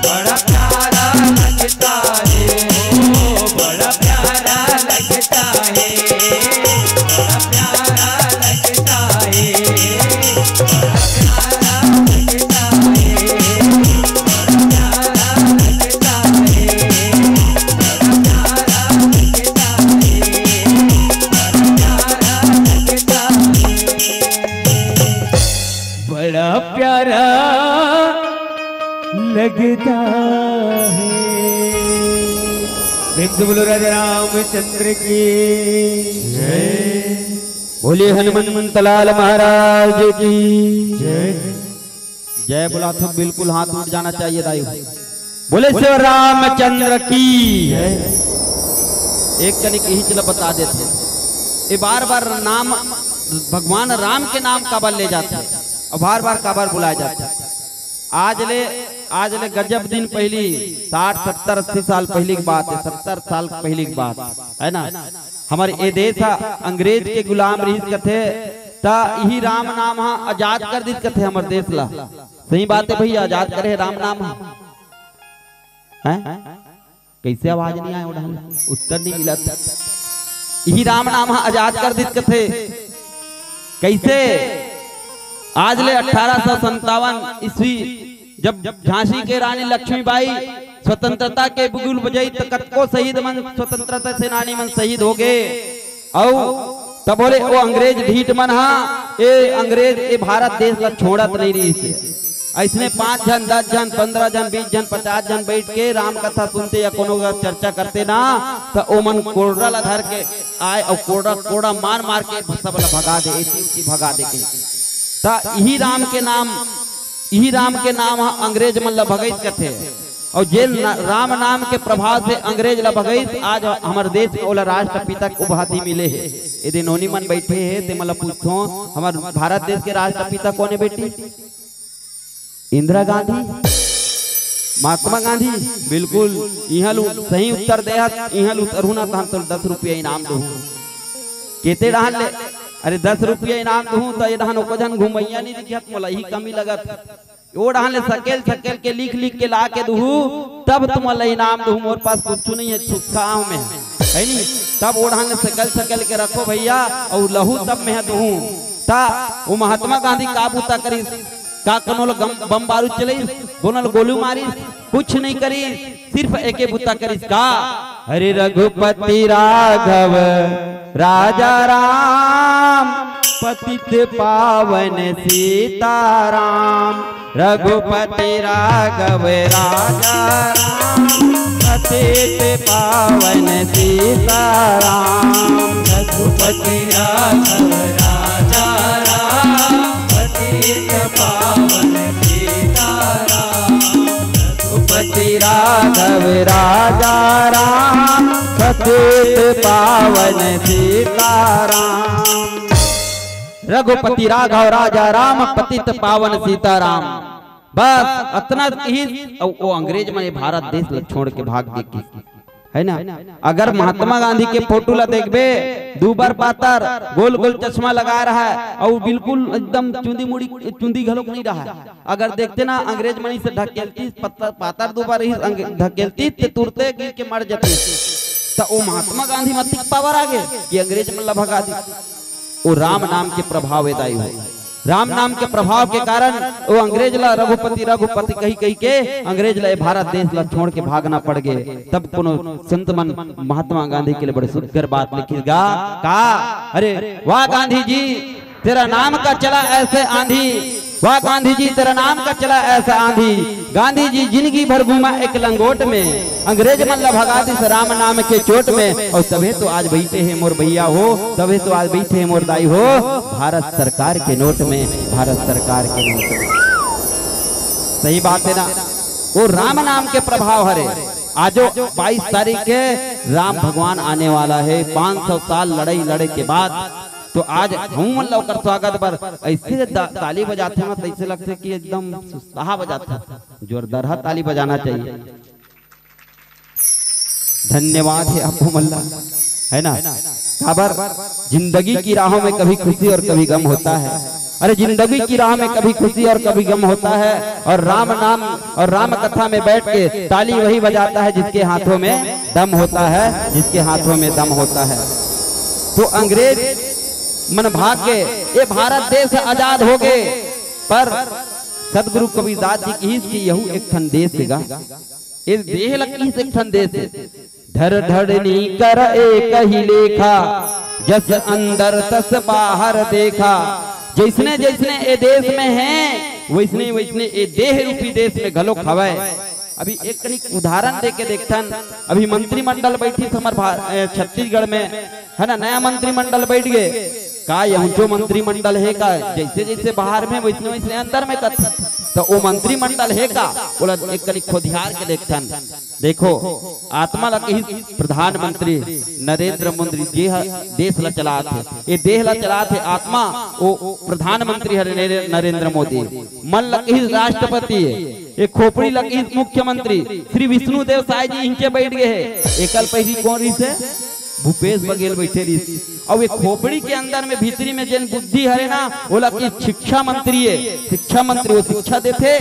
बड़ा प्यारा लगता है। ओ, बड़ा प्यारा लगता है। बड़ा प्यारा लगता है। बड़ा प्यारा लगता है। बड़ा प्यारा लगता है। बड़ा प्यारा लगता है। प्रेम से बोलो राजा रामचंद्र की जय। बोलिए हनुमंत लाल महाराज की जय। जय बोला तो बिल्कुल हाथ उठ जाना चाहिए दाई। बोले शिव रामचंद्र की। एक कनिक इही चला बता देते, ये बार बार नाम, भगवान राम के नाम काबर ले जाते और बार बार काबर बुलाए जाते? आज ले, आज ले गजब दिन पहली, साठ सत्तर अस्सी साल पहली की बात है, सत्तर साल पहली की बात है ना। हमर ए देश हा अंग्रेज के गुलाम रहिस कथे, त इही राम नाम हा आजाद कर दिस कथे हमर देश ला। सही बात है भैया, आजाद करे राम नाम हा। हैं? कैसे आवाज नहीं आए उड़ान? उत्तर नहीं मिलत। इही राम नाम हा आजाद कर दिस कथे। कैसे? आज ले अठारह सौ संतावन ईस्वी जब झांसी के रानी लक्ष्मीबाई स्वतंत्रता के बिगुल बजाई त कतको शहीद मन, स्वतंत्रता सेनानी मन शहीद हो गए। अउ तब बोले वो अंग्रेज ढीठ मन हा, ए अंग्रेज ए भारत देश ला छोड़त नहीं रहिस हे। अइसने पांच झन, दस झन, पन्द्रह झन, बीस झन, पचास झन बैठ के राम कथा सुनते या कोनो का चर्चा करते ना, त ओमन कोर्रा ला धर के आए अउ कोर्रा, कोर्रा मार मार के सब ला भगा दे, एती ओती भगा दे के। त इही राम के नाम, इही राम के नाम ह अंग्रेज मन ला भगाइस कथे। अउ जेन ना-, राम नाम के प्रभाव से अंग्रेज ला भगाइस, आज हमर देश में ओला राष्ट्रपिता के उपाधि मिले हे। यदि नोनी मन बैठे हे, ते मन ला पूछथों, हमर भारत देश के राष्ट्रपिता कोन हे बेटी? इंदिरा गांधी, महात्मा गांधी। बिल्कुल, इहां लू सही उत्तर दे हस, इहां लू उतरहू ना, त हम तोला दस रुपया इनाम दूहूं। केते डहान ले? अरे, दस रुपया इनाम दूहूं, त ये डहान एको झन घुमैया नहीं दिखत मोला, इही कमी लगत। ओ डहान ले सकेल सकेल के लिख लिख के ला के दूहूं, तब तुमन ला इनाम दूहूं। मोर पास कुछ नहीं है, सुक्खा हंव मैं, है नी? तब ओ डहान ले सकेल सकेल के रखो भैया, अउ लहू तब मैं दूहूं। त ओ महात्मा गांधी का बूता करिस? का कोनो ल गम-, बम बारूद चलइस? कोनो ल गोली मारिस? कुछ नहीं करिस, सिर्फ एके बुता करिस का? हरे रघुपति राघव राजा राम, पतित पावन सीताराम। रघुपति राघव राजा राम, पतित पावन सीताराम। रघुपति राघव राजा राम, पतित पावन सीताराम। रघुपति राघव राजा राम, पतित पावन सीताराम। रघुपति राघव राजा राम, पतित पावन सीताराम। बस अतना ही। अउ ओ अंग्रेज मन ये भारत देश ल छोड़ के भाग दे के, है ना? अगर महात्मा गांधी के फोटो ला देखबे, दूबर पातर, गोल गोल चश्मा लगाए रहा है, अउ बिल्कुल एकदम चुंदी मुड़ी, चुंदी घलोक नहीं रहा है। अगर देखते ना, अंग्रेज मन से ढकेलती, पत्थर, पातर दूबर ही अंग-, ढकेलती, ते तुरते गिर के मर जाती। त ओ महात्मा गांधी म अतिक पावर आ गे कि अंग्रेज मन ला भगा दी। ओ राम नाम के प्रभाव एदाई हो। राम नाम के प्रभाव के कारण ओ अंग्रेज ला रघुपति, रघुपति कही कही के अंग्रेज ला ए भारत देश ला छोड़ के भागना पड़ गे। तब कोनो संत मन महात्मा गांधी के लिए बड़े सुघर बात लिखिस गा का, अरे वाह गांधी जी, तेरा नाम का चला ऐसे आंधी, वाह गांधी जी, तेरा नाम का चला ऐसा आंधी। गांधी जी जिंदगी भर घूमा एक लंगोट में, अंग्रेज मन ला भगा दिस राम नाम के चोट में। अउ तभे तो आज बइठे हे मोर भइया हो, तभे तो आज बइठे हे मोर दाई हो, भारत सरकार के नोट में, भारत सरकार के नोट में। सही बात हे ना, वो राम नाम के प्रभाव हरे। आजो बाईस तारीख के राम भगवान आने वाला हे, पाँच सौ साल लड़ाई लड़े के बाद। तो आज हमन ला ओकर स्वागत बर अइसे दा-, ताली बजाथे ना, तइसे लगथे कि एकदम सुस्ताहा बजाथे। जोरदार हा ताली बजाना चाहिए। धन्यवाद हे आप मन ला, है ना? काबर जिंदगी की राहों में कभी खुशी और कभी गम होता है। अरे जिंदगी की राह में कभी खुशी और कभी गम होता है, और राम नाम और राम कथा में बैठ के ताली वही बजाता है जिसके हाथों में दम होता है, जिसके हाथों में दम होता है। तो अंग्रेज मन भाग गे, ये भारत देश आजाद हो गे, पर सदगुरु कबीरदास जी किहिस कि यहू एक ठन देश हे गा। ए देह ल किहिस एक ठन देश हे। धर धरनी कर एक ही लेखा, जस अंदर तस बाहर देखा। जइसने जइसने ए देश में हे, वइसने वइसने ए देह रूपी देश में घलोक हवय। अभी एक कनिक उदाहरण दे के देखथन। अभी मंत्रिमंडल बइठिस हमर भा-, ए, छत्तीसगढ़ में, है ना, नया मंत्रिमंडल बइठ गे। का यहूँचो मंत्रिमंडल हे का? जइसे जइसे बाहर में वइसने वइसने अंदर में कथे। त ओ मंत्रिमंडल हे का? ओला एक कनिक खोदियार के देखथन। देखो, आत्मा ला किहिस प्रधानमंत्री नरेंद्र मोदी जी ह देश ला चलात हे, ए देह ला चलात हे आत्मा, ओ प्रधानमंत्री हरे नरे-, नरेंद्र मोदी। मन ला किहिस राष्ट्रपति हे, ए खोपड़ी ला किहिस मुख्यमंत्री। श्री विष्णुदेव साय जी इहिंचे बइठ गे हे। एकल पहिली कोन रिहिस हे? भूपेश बघेल बइठे रिहिस। अउ ए खोपड़ी के अंदर में भीतरी में जेन बुद्धि हरे ना, ओला किहिस शिक्षा मंत्री हे, शिक्षा मंत्री, वो शिक्षा देथे।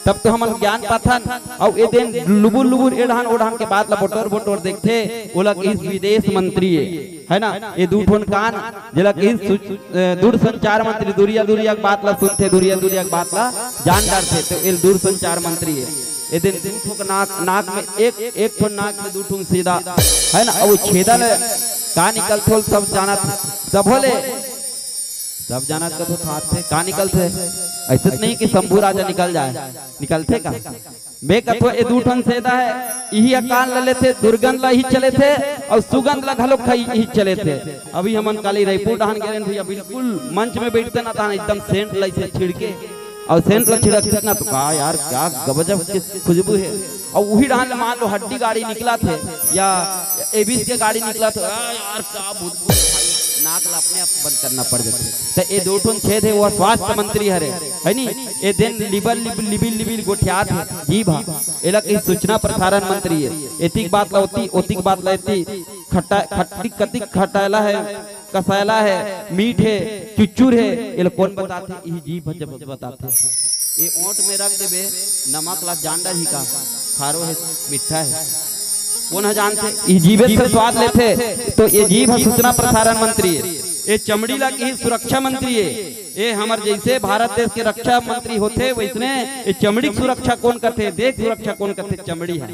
तब तो हमन ज्ञान पाथन। अउ ए देन लुबुर लुबुर एढ़ान ओढ़ान के बात ला बटोर बटोर देखथे, ओला किहिस विदेश मंत्री हे, है ना? ए दू ठोन कान, जेला किहिस सु-, ए, दूरसंचार मंत्री, दूरिया दूरिया के बात ला सुनथे, दूरिया दूरिया के बात ला जान डारथे, तो एल दूरसंचार मंत्री हे। ए देन दू ठोक नाक, नाक में एक, एक ठोन नाक में दू ठोन छेदा, है ना? अउ छेदा ले का निकलथे, ओल सब जानत, सबो ले सब जानत कथो थारथे, का निकलथे? अइसे तो नहीं कि शंभू राजा निकल जाए, निकलथे का? मैं कथो ए दू ठन छेदा हे, इही ह कान ल लेथे, दुर्गंध ल इही चलेथे, अउ सुगंध ल घलो खई इही चलेथे। अभी हमन काली रईपुर डहान गे रहेन भइया, बिल्कुल मंच में बइठते ना तहान एकदम सेंट ल अइसे छिड़के, अउ सेंट ल छिड़कथे ना तो का यार, क्या गजब के खुशबू हे। अउ उही डहान ले मान लो हड्डी गाड़ी निकलत हे या एबिस के गाड़ी निकलत हे, आ यार का बुदबुद भाई, नाक ला अपने आप बंद करना पड़ जाथे। त ए दो ठोन छेद हे, वो स्वास्थ्य मंत्री हरे, है नी? ए देन लिबर लिब-, लिबिल लिबिल गोठियात हे, जीभ हा। एला कही सूचना प्रसारण मंत्री हे। एतिक बात ला ओती, ओतिक बात ला एती, खट्टा, खट्टी कतिक खटायला हे। कसैला हे, मीठ हे, चुचुर हे, एला कोन बताथे? इही जीभ ह जब बताथे। ए ओंठ में रख देबे, नमक ला जान डरही का, खारो हे, मिट्ठा हे, कोन ह जानथे? इही जीभे से स्वाद लेथे। तो ए जीभ ह सूचना प्रसारण मंत्री हे, ए चमड़ी ला किही सुरक्षा मंत्री हे, ए हमर जइसे भारत देश के रक्षा मंत्री होथे, वइसने ए चमड़ी के सुरक्षा कोन करथे, देश सुरक्षा कोन करथे? चमड़ी ह।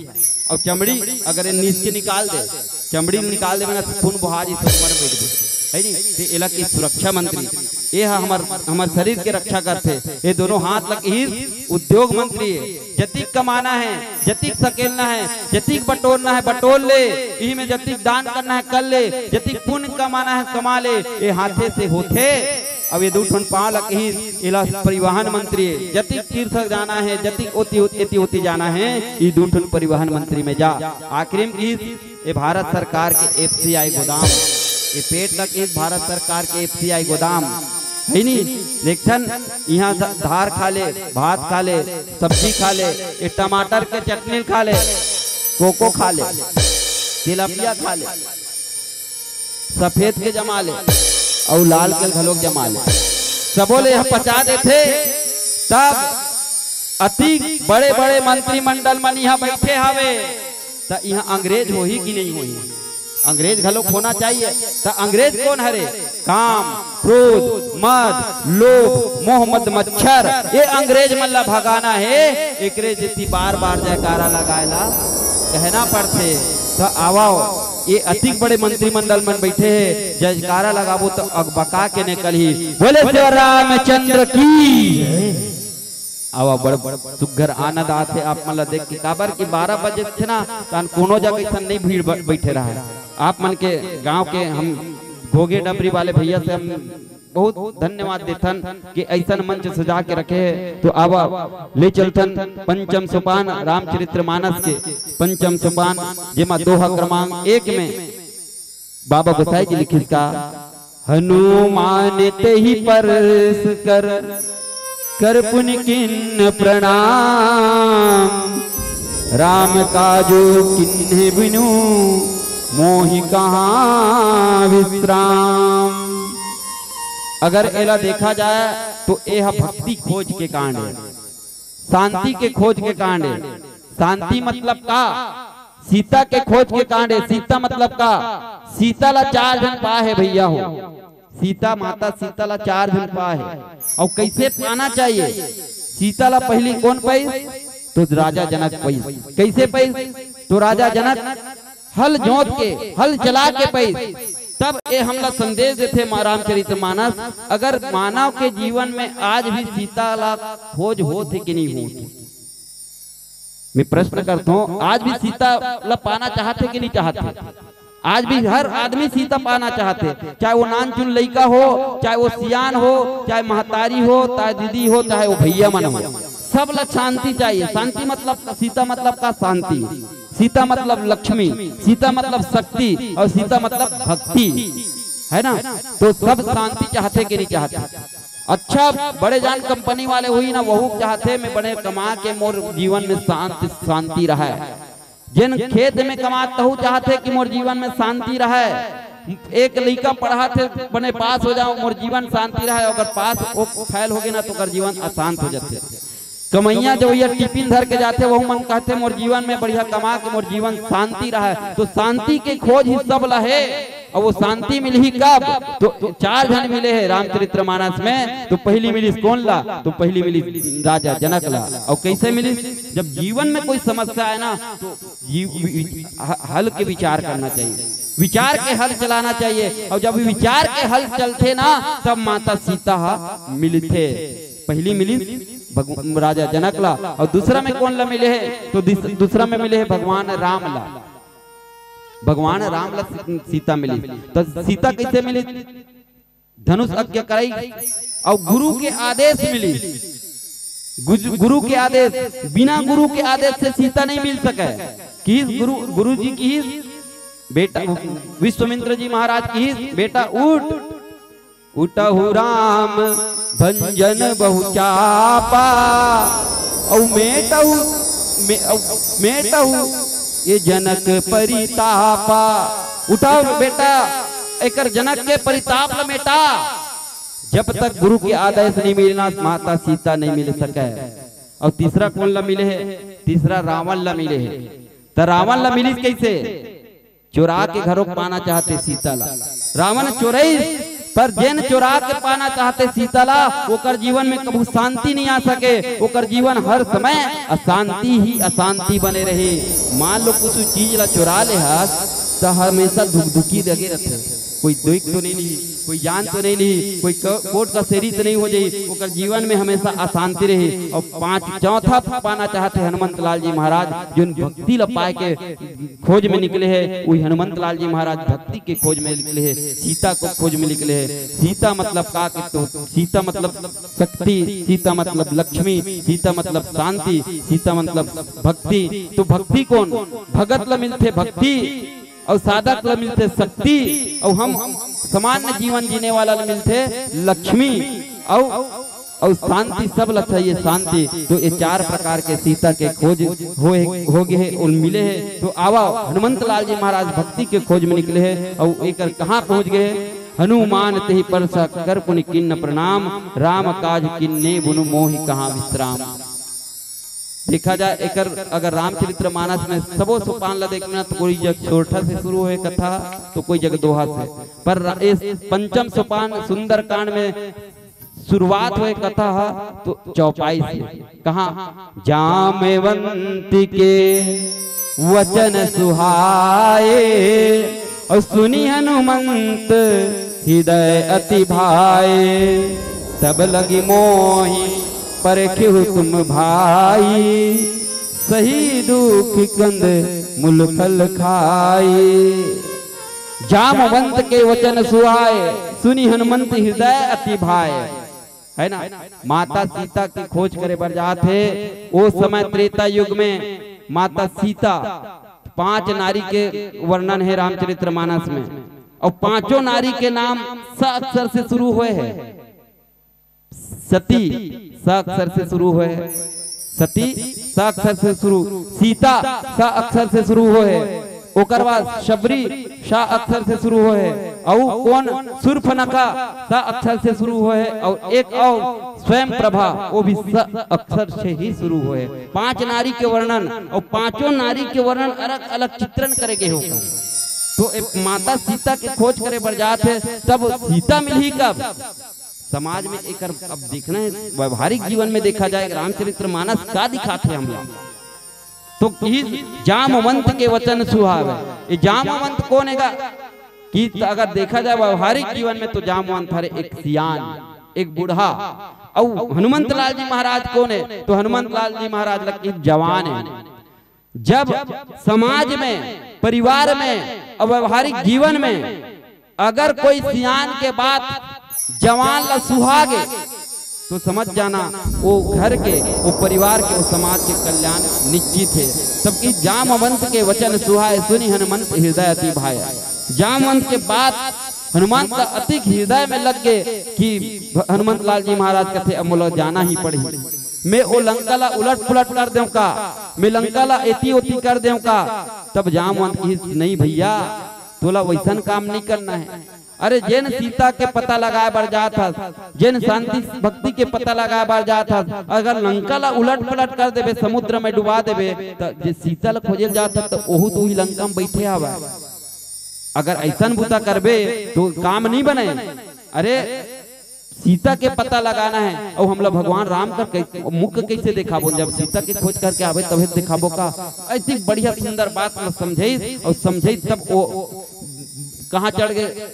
अउ चमड़ी अगर ए नीस के निकाल दे, चमड़ी ल निकाल देबे ना, खून बोहा जइसे मर बैठबे, है नी? ते एला कही सुरक्षा मंत्री। ए ह हमर, हमर शरीर के रक्षा करथे। ए दोनों हाथ ल कही उद्योग मंत्री हे। जतिक कमाना हे, जतिक सकेलना हे, जतिक बटोरना हे, बटोर ले। इही में जतिक दान करना हे, कर ले। जतिक पुण्य कमाना हे, कमा ले। ए हाथे से होथे। अब ए दू ठन पाँव ल कही, एला परिवहन मंत्री हे। जतिक तीर्थ जाना हे, जतिक ओती, एती ओती जाना हे, ई दू ठन परिवहन मंत्री में जा। आखिरी में कही, ए भारत सरकार के एफसीआई गोदाम, ए पेट तक इस भारत सरकार के एफसीआई गोदाम, है नी? देखथन, इहाँ ध-, धार खा ले, भात खा ले, सब्जी खा ले, ए टमाटर के चटनी खा ले, कोको खा ले, तिलपिया खा ले, सफेद के जमा ले, अउ लाल के घलोक जमा ले, सबो ले यह पचा देथे। तब अति बड़े-बड़े मंत्रिमंडल मन इहाँ बैठे हावे, त इहाँ अंग्रेज होही कि नहीं होही? अंग्रेज घलोक होना चाहिए। त अंग्रेज कोन हरे? काम, क्रोध, मद, लोभ, मोह, मद, मच्छर, ये अंग्रेज मन ला भगाना हे। एकरे सेती बार-बार जयकारा लगाए ला कहना पड़थे। त आवव, ये अतिक बड़े मंत्रिमंडल मन बैठे हे, जयकारा लगाबो त अकबका के निकलही। बोले सेवा रामचंद्र की। आवा, बड़ सुग्घर आनंद आथे आप मन ला देख के, काबर कि बारह बजे थे ना, तहन कोनो जगह अइसन नहीं भीड़ ब-, बैठे रहा। आप मन के गांव के हम घोगे डबरी वाले भैया से हम बहुत धन्यवाद देथन कि अइसन मंच सजा के रखे हे। तो आवा, ले चलथन पंचम सोपान रामचरित्र मानस के पंचम सोपान, जेमा दोहा क्रमांक एक में बाबा गोसाई जी लिखिस का, हनुमान तेहि परस कर, कर पुनि किन्न प्रणाम, राम काजु किन्हे बिनु मोहि कहाँ विश्राम। अगर एला देखा जाए तो एह भक्ति खोज के कांड हे, शांति के खोज के कांड हे। शांति मतलब का? सीता के खोज के कांड हे। सीता मतलब का? सीता ला चार झन पाए हे भैया हो। सीता, माता सीता ला चार झन पाए हे। अउ कइसे पाना चाहिए? सीता ला पहिली कोन पाइस? तो राजा जनक पाइस। कइसे पाइस? तो राजा जनक हल जोत के, हल चला के पाइस। तब ए हमला संदेश देथे मा-, रामचरित मानस, अगर मानव के जीवन में आज भी सीता ला खोज होत हे कि नहीं होत हे? मैं प्रश्न करता हूँ, आज भी सीता ला पाना चाहत हे कि नहीं चाहत हे? आज भी हर आदमी सीता पाना चाहत हे, चाहे वो नानचुन लइका हो, चाहे वो सियान हो, चाहे महतारी हो, चाहे दीदी हो, चाहे वो भैया मन हो, सब ला शांति चाहिए। शांति मतलब, सीता मतलब का? शांति। सीता मतलब लक्ष्मी, सीता मतलब शक्ति अउ सीता मतलब भक्ति, है ना? तो सब शांति चाहथे कि नहीं चाहथे? अच्छा, बड़े जान कंपनी वाले होही ना, वहू चाहथे मैं बड़े कमा के मोर जीवन में शांत, शांति रहय। जेन खेत में कमात तहू चाहथे कि मोर जीवन में शांति रहय। एक लइका पढ़त हे, बने पास हो जाओ, मोर जीवन शांति रहय। अगर पास ओ फेल होगे ना, तो ओकर जीवन अशांत हो जाथे। कमइया जवइया टिफिन धर के जाथे, वहू मन कहथे मोर जीवन में बढ़िया कमा के मोर जीवन शांति रहय। तो शांति के खोज ही सब ला हे। अउ वो शांति मिलही कब? तो चार झन मिले हे रामचरित्र मानस में। तो पहिली मिलिस कोन ला? तो पहिली मिलिस राजा जनक ला। अउ कइसे मिलिस? जब जीवन में कोई समस्या आए ना, तो जीव-, वि-, ह-, हल के विचार करना चाहिए, विचार के हल चलाना चाहिए। अउ जब विचार के हल चलथे ना, तब माता सीता ह मिलथे। पहिली मिलिस भगव-, राजा जनक ला, अउ दूसरा में कोन ला मिले हे? तो दिस-, दूसरा में मिले हे भगवान राम ला। भगवान राम ला सी-, सीता मिलिस। तो सीता कइसे मिलिस? धनुष अग्नि कराई अउ गुरु के आदेश मिलिस। गुज-, गुरु के आदेश, बिना गुरु के आदेश से सीता नहीं मिल सके। किहिस गुरु, गुरु जी किहिस, बेटा, विश्वामित्र जी महाराज किहिस, बेटा उठ, उठहु राम भंजन बहु चापा, अउ मेटहु, मे-, अउ मेटहु ये जनक परितापा। उठा बेटा, एकर जनक के परिताप ल मेटा। जब तक गुरु के आदेश नहीं मिलना, माता सीता नहीं मिल सके। अउ तीसरा कोन ला मिले हे? तीसरा रावण ला मिले हे। त रावण ला मिलिस कइसे? चोरा के घरोक पाना चाहथे सीता ला। रावण चोरइस, पर जेन चोरा के पाना चाहथे सीता ला, ओकर जीवन में कभू शांति नहीं आ सके, ओकर जीवन हर समय अशांति ही अशांति बने रहे। मान लो कुछ चीज ला चोरा ले हस, त हमेशा धुकधुकी लगे रथे। कोई देख तो नहीं लिही, कोई जान तो नहीं लिही, कोई क-, कोर्ट कचेरी तो नहीं हो जाही, ओकर जीवन में हमेशा अशांति रही। अउ पांच, चौथा पाना चाहथे हनुमंत लाल जी महाराज, जोन भक्ति ला पाए के खोज में निकले हे, वही हनुमंत लाल जी महाराज भक्ति के खोज में निकले हे, सीता को खोज में निकले हे। सीता मतलब का के तो, सीता मतलब शक्ति, सीता मतलब लक्ष्मी, सीता मतलब शांति, सीता मतलब भक्ति। तो भक्ति कोन? भगत ला मिलथे भक्ति, अउ साधक ला मिलथे शक्ति, अउ हम सामान्य जीवन जीने वाला ला मिलथे लक्ष्मी, अउ, अउ शांति सब ला चाहिए, शांति। तो ये चार प्रकार के सीता के खोज होए, हो गे हे, उन मिले हे। तो आवा हनुमंत लाल जी महाराज भक्ति के खोज में निकले हे, अउ एकर कहाँ पहुँच गे हे? हनुमान तेहि परस कर पुनि किन्न प्रणाम, राम काज किन्ने बिनु मोहि कहाँ विश्राम। देखा जाए एकर अगर रामचरित्र मानस में सबो सोपान ला देखना तो कोई जग छोटा से शुरू होए कथा, तो कोई जग दोहा से, पर रा-, इस पंचम सोपान सुंदरकांड में शुरुआत होय कथा ह तो चौपाई से। कहाँ? जामवंत के वचन सुहाए, अउ सुनि हनुमंत हृदय अति भाए। तब लगी मोहि परखिहु तुम भाई, सही दुख कंद मूल फल खाई। जामवंत के वचन सुहाए, सुनि हनुमंत हृदय अति भाए। है ना? माता सीता की खोज करे बर जात हे। ओ समय त्रेता युग में माता सीता, पांच नारी के वर्णन हे रामचरित्र मानस में, अउ पांचों नारी के नाम स अक्षर से शुरू होय हे। सती स अक्षर से शुरू होय हे, सती स अक्षर से शुरू, सीता स अक्षर से शुरू होय हे, ओकर बाद शबरी स अक्षर से शुरू होय हे, अउ कोन? शूर्पणखा स अक्षर से शुरू होय हे, अउ एक अउ स्वयं प्रभा, वो भी स अक्षर से ही शुरू होय हे। पांच नारी के वर्णन, अउ पांचों नारी के वर्णन अलग-अलग चित्रण करे गे हे। तो ए माता सीता के खोज करे बर जात हे, तब सीता मिलही कब? समाज में एकर अब देखना हे, व्यवहारिक जीवन में देखा जाए, रामचरित्र मानस का दिखाथे हमला, तो कि जामवंत के वचन सुहावे। ये जामवंत कोन हे गा? कि त अगर देखा जाए व्यवहारिक जीवन में, तो जामवंत हरे एक सियान, एक बूढ़ा। अउ हनुमंत लाल जी महाराज कोन हे? तो हनुमंत लाल जी महाराज ल कि जवान हे। जब समाज में, परिवार में अउ व्यवहारिक जीवन में अगर कोई सियान के बात जवान ला सुहा गे, तो समझ जाना, वो घर के, वो परिवार के, वो समाज के कल्याण निश्चित हे। तब कि जामवंत के वचन सुहाए, सुनि हनुमंत हृदय अति भाए। जामवंत के बात हनुमंत ला अति हृदय में लग गे कि भ-, हनुमंत लाल जी महाराज कथे, "अब मोला जाना ही पड़ही। मैं ओ लंका ला उलट पुलट कर देंव का? मैं लंका ला एती ओती कर देंव का?" तब जामवंत कहिस, "नहीं भैया, तोला वैसन काम नहीं करना हे। अरे, जेन सीता के पता लगाए बर जात हस, जेन शांति भक्ति के पता लगाए बर जात हस, अगर लंका ला उलट पुलट कर देबे, समुद्र में डुबा देबे, त जे सीता ला खोजे ल जात हस, त ओहू तो उही लंका में बैठे हवय। अगर ऐसन बुता करबे, तो काम नहीं बने। अरे, सीता के पता लगाना हे, अउ हमला भगवान राम कर कै-, मुख कैसे देखाबो? जब सीता के खोज करके आबे, तभे देखाबो का?" ऐसी बढ़िया सुंदर बात ला समझाइस, अउ समझाइस तब वो कहाँ चढ़ गे?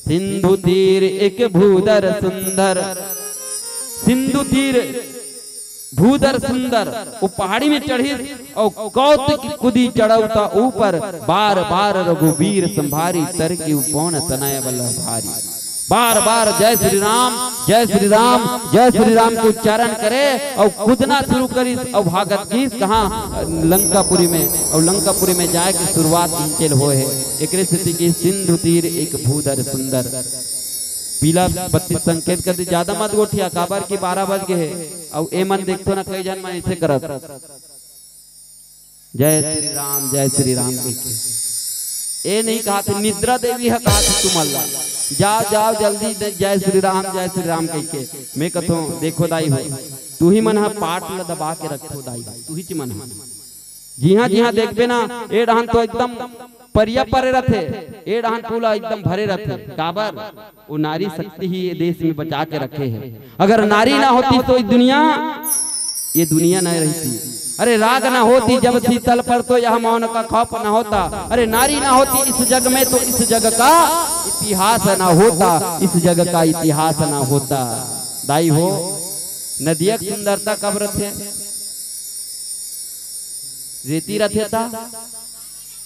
सिंधु तीर एक भूधर सुंदर, सिंधु तीर भूधर सुंदर, वो पहाड़ी में चढ़िस अउ कौत की कुदी चढ़ौता ऊपर, बार बार रघुबीर संभारी, तर की पौन तनय बल भारी। बार बार जय श्री राम, जय श्री राम, जय श्री राम के उच्चारण करे अउ कूदना शुरू करिस अउ भागत गिस कहाँ? लंकापुरी में। अउ लंकापुरी में जाए के शुरुआत इनके होए हे। एकरे सेती कि सिंधु तीर एक भूधर सुंदर। पीला बत्ती संकेत कर दी, ज्यादा मत गोठिया, काबर कि बारह बज गे हे। अउ ए मन देखथो ना, कई झन मन ऐसे करत, "जय श्री राम, जय श्री राम" कहिके। ए नहीं कहा थे, निद्रा देवी ह कहा थे तुमन ला, "जाओ, जाओ, जल्दी दे, जय श्री राम, जय श्री राम" कहिके। मैं कथों, देखो दाई हो, तुही मन ह पाठ ल दबा के रखो दाई, तुहीच मन ह। जिहाँ जिहाँ देखबे ना, ए डहन तो एकदम परिया परे रथे, ए डहन पूरा एकदम भरे रथे। काबर? वो नारी शक्ति ही ये देश में बचा के रखे हे। अगर नारी ना होती तो ये दुनिया, ये दुनिया नहीं रहती। अरे राग ना होती जब शीतल पर तो यह मौन का खौफ ना होता। अरे नारी ना होती इस जग में तो इस जग का इतिहास ना होता, इस जग का इतिहास ना होता। दाई हो, नदिया के सुंदरता कब रथे? रेती रथे ता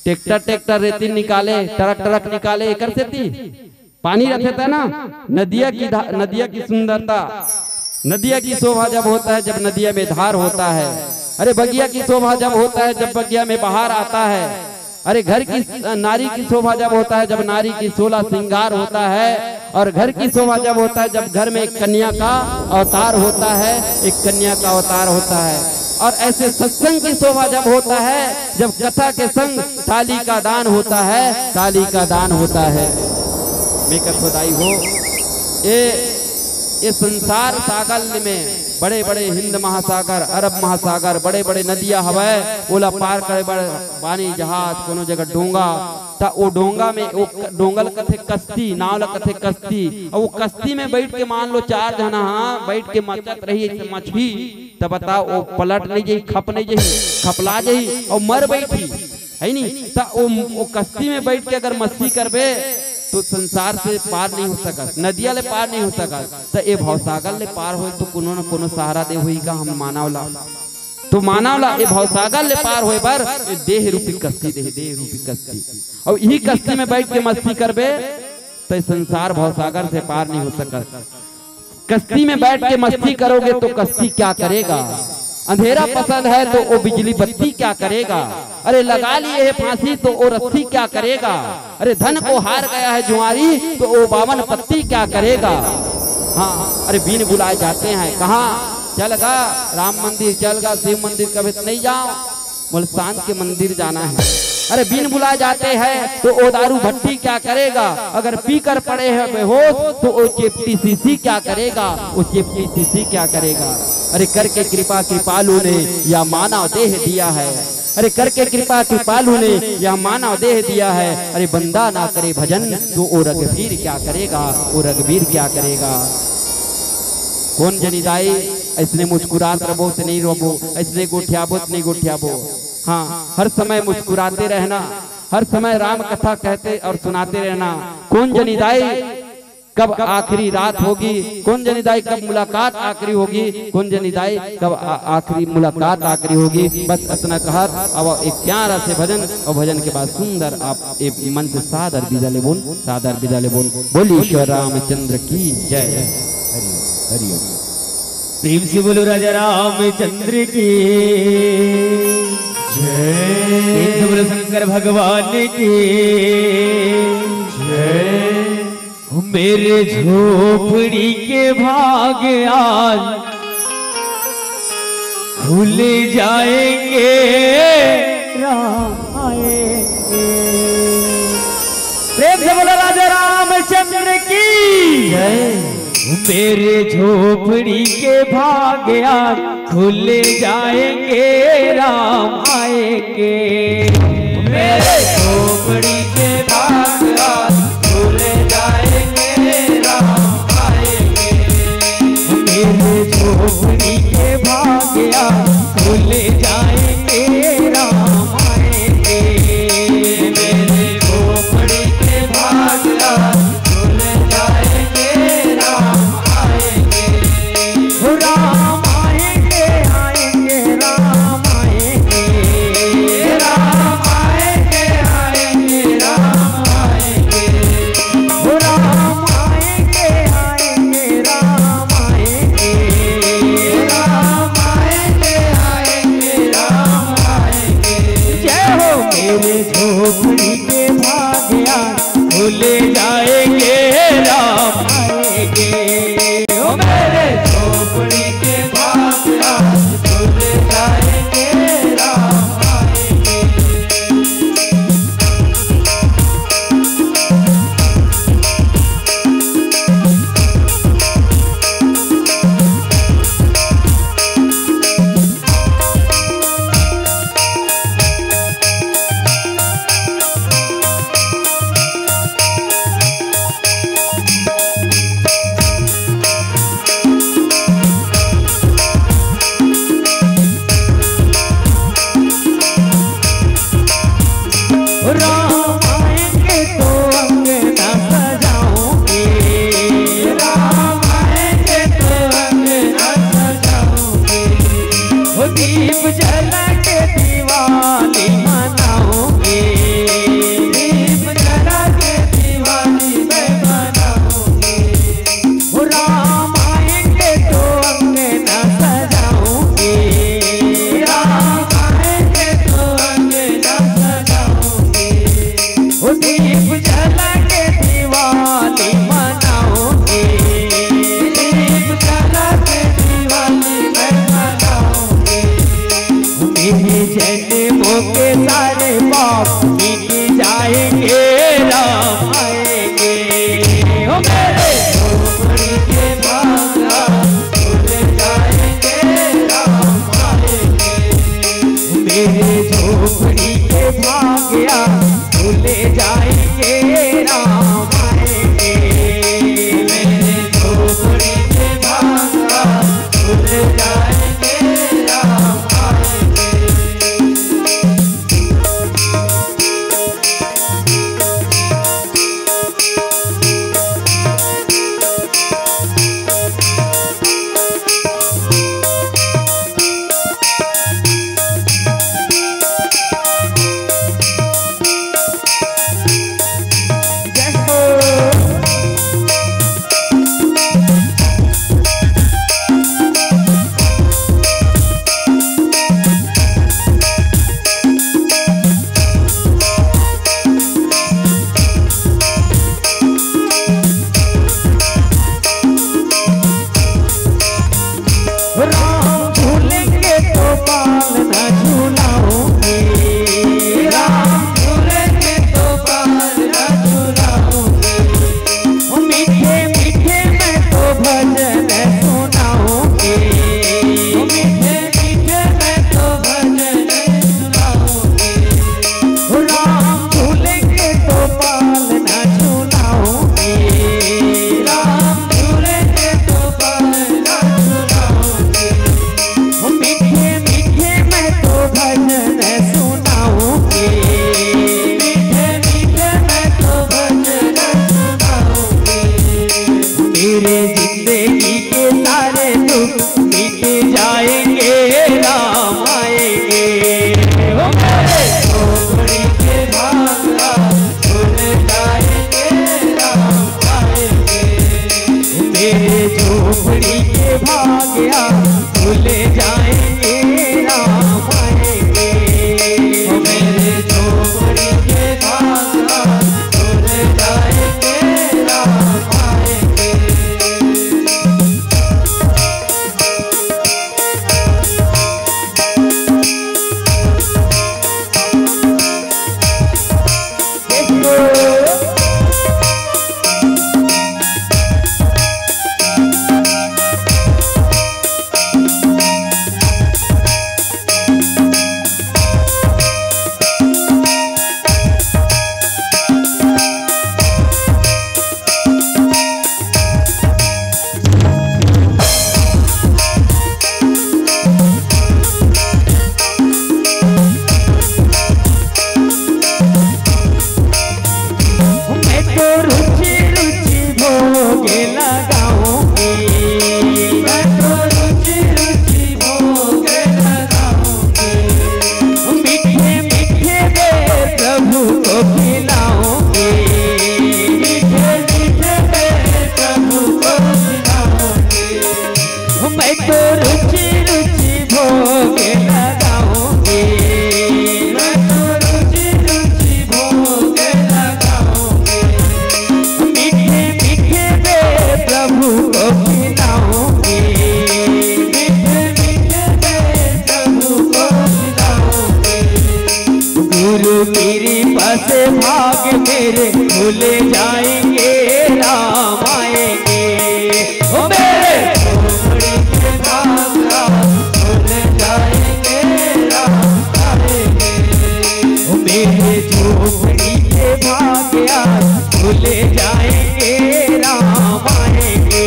ट्रैक्टर, ट्रैक्टर रेती निकाले, ट्रक, ट्रक निकाले, एकर सेती पानी रथे ता ना। नदिया की धा-, नदिया की सुंदरता, नदिया की शोभा जब होता है, जब नदिया में धार होता है। अरे बगिया की शोभा जब होता है, जब बगिया में बहार आता है। अरे घर की, नारी की शोभा जब होता है, जब नारी की सोलह श्रृंगार होता है। और घर की शोभा जब होता है, जब घर में एक कन्या का अवतार होता है, एक कन्या का अवतार होता है। और ऐसे सत्संग की शोभा जब होता है, जब कथा के संग ताली का दान होता है, ताली का दान होता है। मैं कथो दाई हो, ए, ए संसार सागल में बड़े-बड़े हिंद महासागर, अरब महासागर, बड़े-बड़े नदिया हवय, ओला पार करे बर पानी जहाज, कोनो जगह डोंगा, त ओ डोंगा में, ओ क-, डोंगा ल कथे कस्ती, नाव ल कथे कस्ती। अउ ओ कस्ती में बइठ के मान लो चार झना ह बइठ के मचत रही अइसे मछही, त बताओ ओ पलट नइ जही, खप नइ जही, खपला जही अउ मर बइठही। है नी? त ओ, ओ कस्ती में बइठ के अगर मस्ती करबे, तो संसार से पार नइ हो सकस, नदिया ले पार नइ हो सकस। त ए भवसागर ले पार होए, तो कोनो न कोनो सहारा दे होही का हम मानव ला? तो मानव ला ए भवसागर ले पार होए बर ए देह रूपी कस्ती दे, देह रूपी कस्ती। अउ इही कस्ती में बइठ के मस्ती करबे, त ए संसार भवसागर से पार नइ हो सकस। कश्ती में बैठ के मस्ती करोगे तो कश्ती क्या करेगा? अंधेरा पसंद है तो वो बिजली बत्ती क्या करेगा? अरे लगा लिए है फांसी तो वो रस्सी क्या करेगा? अरे धन को हार गया है जुआरी तो वो बावन पत्ती क्या करेगा? हाँ, अरे बिन बुलाए जाते हैं कहाँ? चल गा राम मंदिर, चल गा शिव मंदिर, कभी तो नहीं जाओ। बोले, "शांत के मंदिर जाना है।" अरे, बिन बुलाए जाते हैं तो वो दारू भट्टी क्या करेगा? अगर पीकर पड़े हैं बेहोश तो वो चेपटी शीशी क्या करेगा? वो चेपटी शीशी क्या करेगा? अरे, करके कृपा कृपालु ने या मानव देह दिया है। अरे, करके कृपा कृपालु ने या मानव देह दिया है। अरे, बंदा ना करे भजन तो वो रघुवीर क्या करेगा? वो रघुवीर क्या करेगा? कौन जनी दाई, अइसने मुस्कुरात रबो त नहीं रोबो, अइसने गोठियाबो त नहीं गोठियाबो। हाँ, हर समय मुस्कुराते रहना, हर समय राम कथा कहते और सुनाते रहना। कौन जनी दाई कब आखिरी रात होगी, कौन जनी दाई कब मुलाकात आखिरी होगी, कौन जनी दाई कब आ-, आखिरी मुलाकात आखिरी होगी। बस अतना कहत अब एक प्यारा से भजन और भजन के बाद सुंदर आप एक मन से सादर विदा लेबोन, सादर विदा लेबोन। बोलिए श्री रामचंद्र की जय। हरि ओम, हरि ओम। प्रेम से बोलो राजा रामचंद्र की जय। प्रेम से बोलो शंकर भगवान की जय। मेरे झोपड़ी के भाग आज खुल जाएंगे, राम आएंगे। प्रेम से बोलो राजा रामचंद्र की जय। मेरे झोपड़ी के भाग आज खुल जाएंगे, राम आएंगे। मेरे झोपड़ी के भाग आज खुल जाएंगे, राम आएंगे। मेरे झोपड़ी के भाग आज खुल जाएंगे, राम आएंगे। मेरे झोपड़ी के भाग आज खुल जाएंगे, राम आएंगे। हो राम आएंगे, आएंगे, राम आएंगे। राम आएंगे, आएंगे, राम आएंगे। हो राम आएंगे, आएंगे, राम आएंगे। राम आएंगे, आएंगे, राम आएंगे। जय हो। मेरे झोपड़ी के भाग आज खुल जाएंगे, राम आएंगे। ओ मेरे झोपड़ी के भाग आज खुल जाएंगे, राम आएंगे। तो रुचि रुचि भोग लगाऊंगी, मैं तो रुचि रुचि भोग लगाऊंगी। मीठे मीठे बेर प्रभु को खिलाऊंगी, मीठे मीठे बेर प्रभु को खिलाऊंगी। मैं तो रुचि रुचि भोग लगाऊंगी, मैं तो रुचि रुचि भोग लगाऊंगी। मीठे मीठे बेर प्रभु को खिलाऊंगी, मीठे मीठे बेर प्रभु को खिलाऊंगी। गुरु कृपा से भाग मेरे खुल जाएंगे, राम आएंगे। ओ मेरे झोपड़ी के भाग आज खुल जाएंगे, राम आएंगे। ओ मेरे झोपड़ी के भाग आज खुल जाएंगे, राम आएंगे।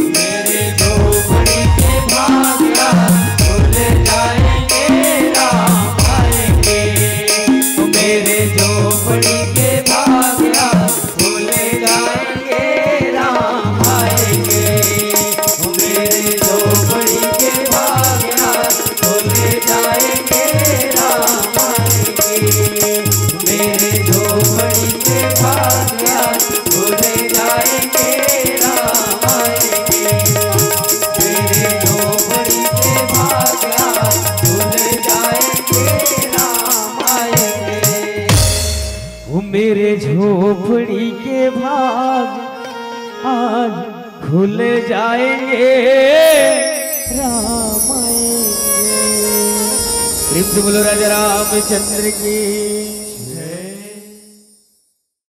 मेरे झोपड़ी के भाग आज खुल जाएंगे, राम आएंगे। मेरे झोपड़ी के भाग आज खुल जाएंगे, राम आएंगे। मेरे झोपड़ी के भाग आज खुल जाएंगे, राम आएंगे। मेरे झोपड़ी के भाग आज खुल जाएंगे, राम आएंगे। मेरे झोपड़ी के भाग आज खुल जाएंगे, राम आएंगे। ओ मेरे झोपड़ी के भाग आज खुल जाएंगे, राम आएंगे। प्रेम से बोलो राजा रामचंद्र की।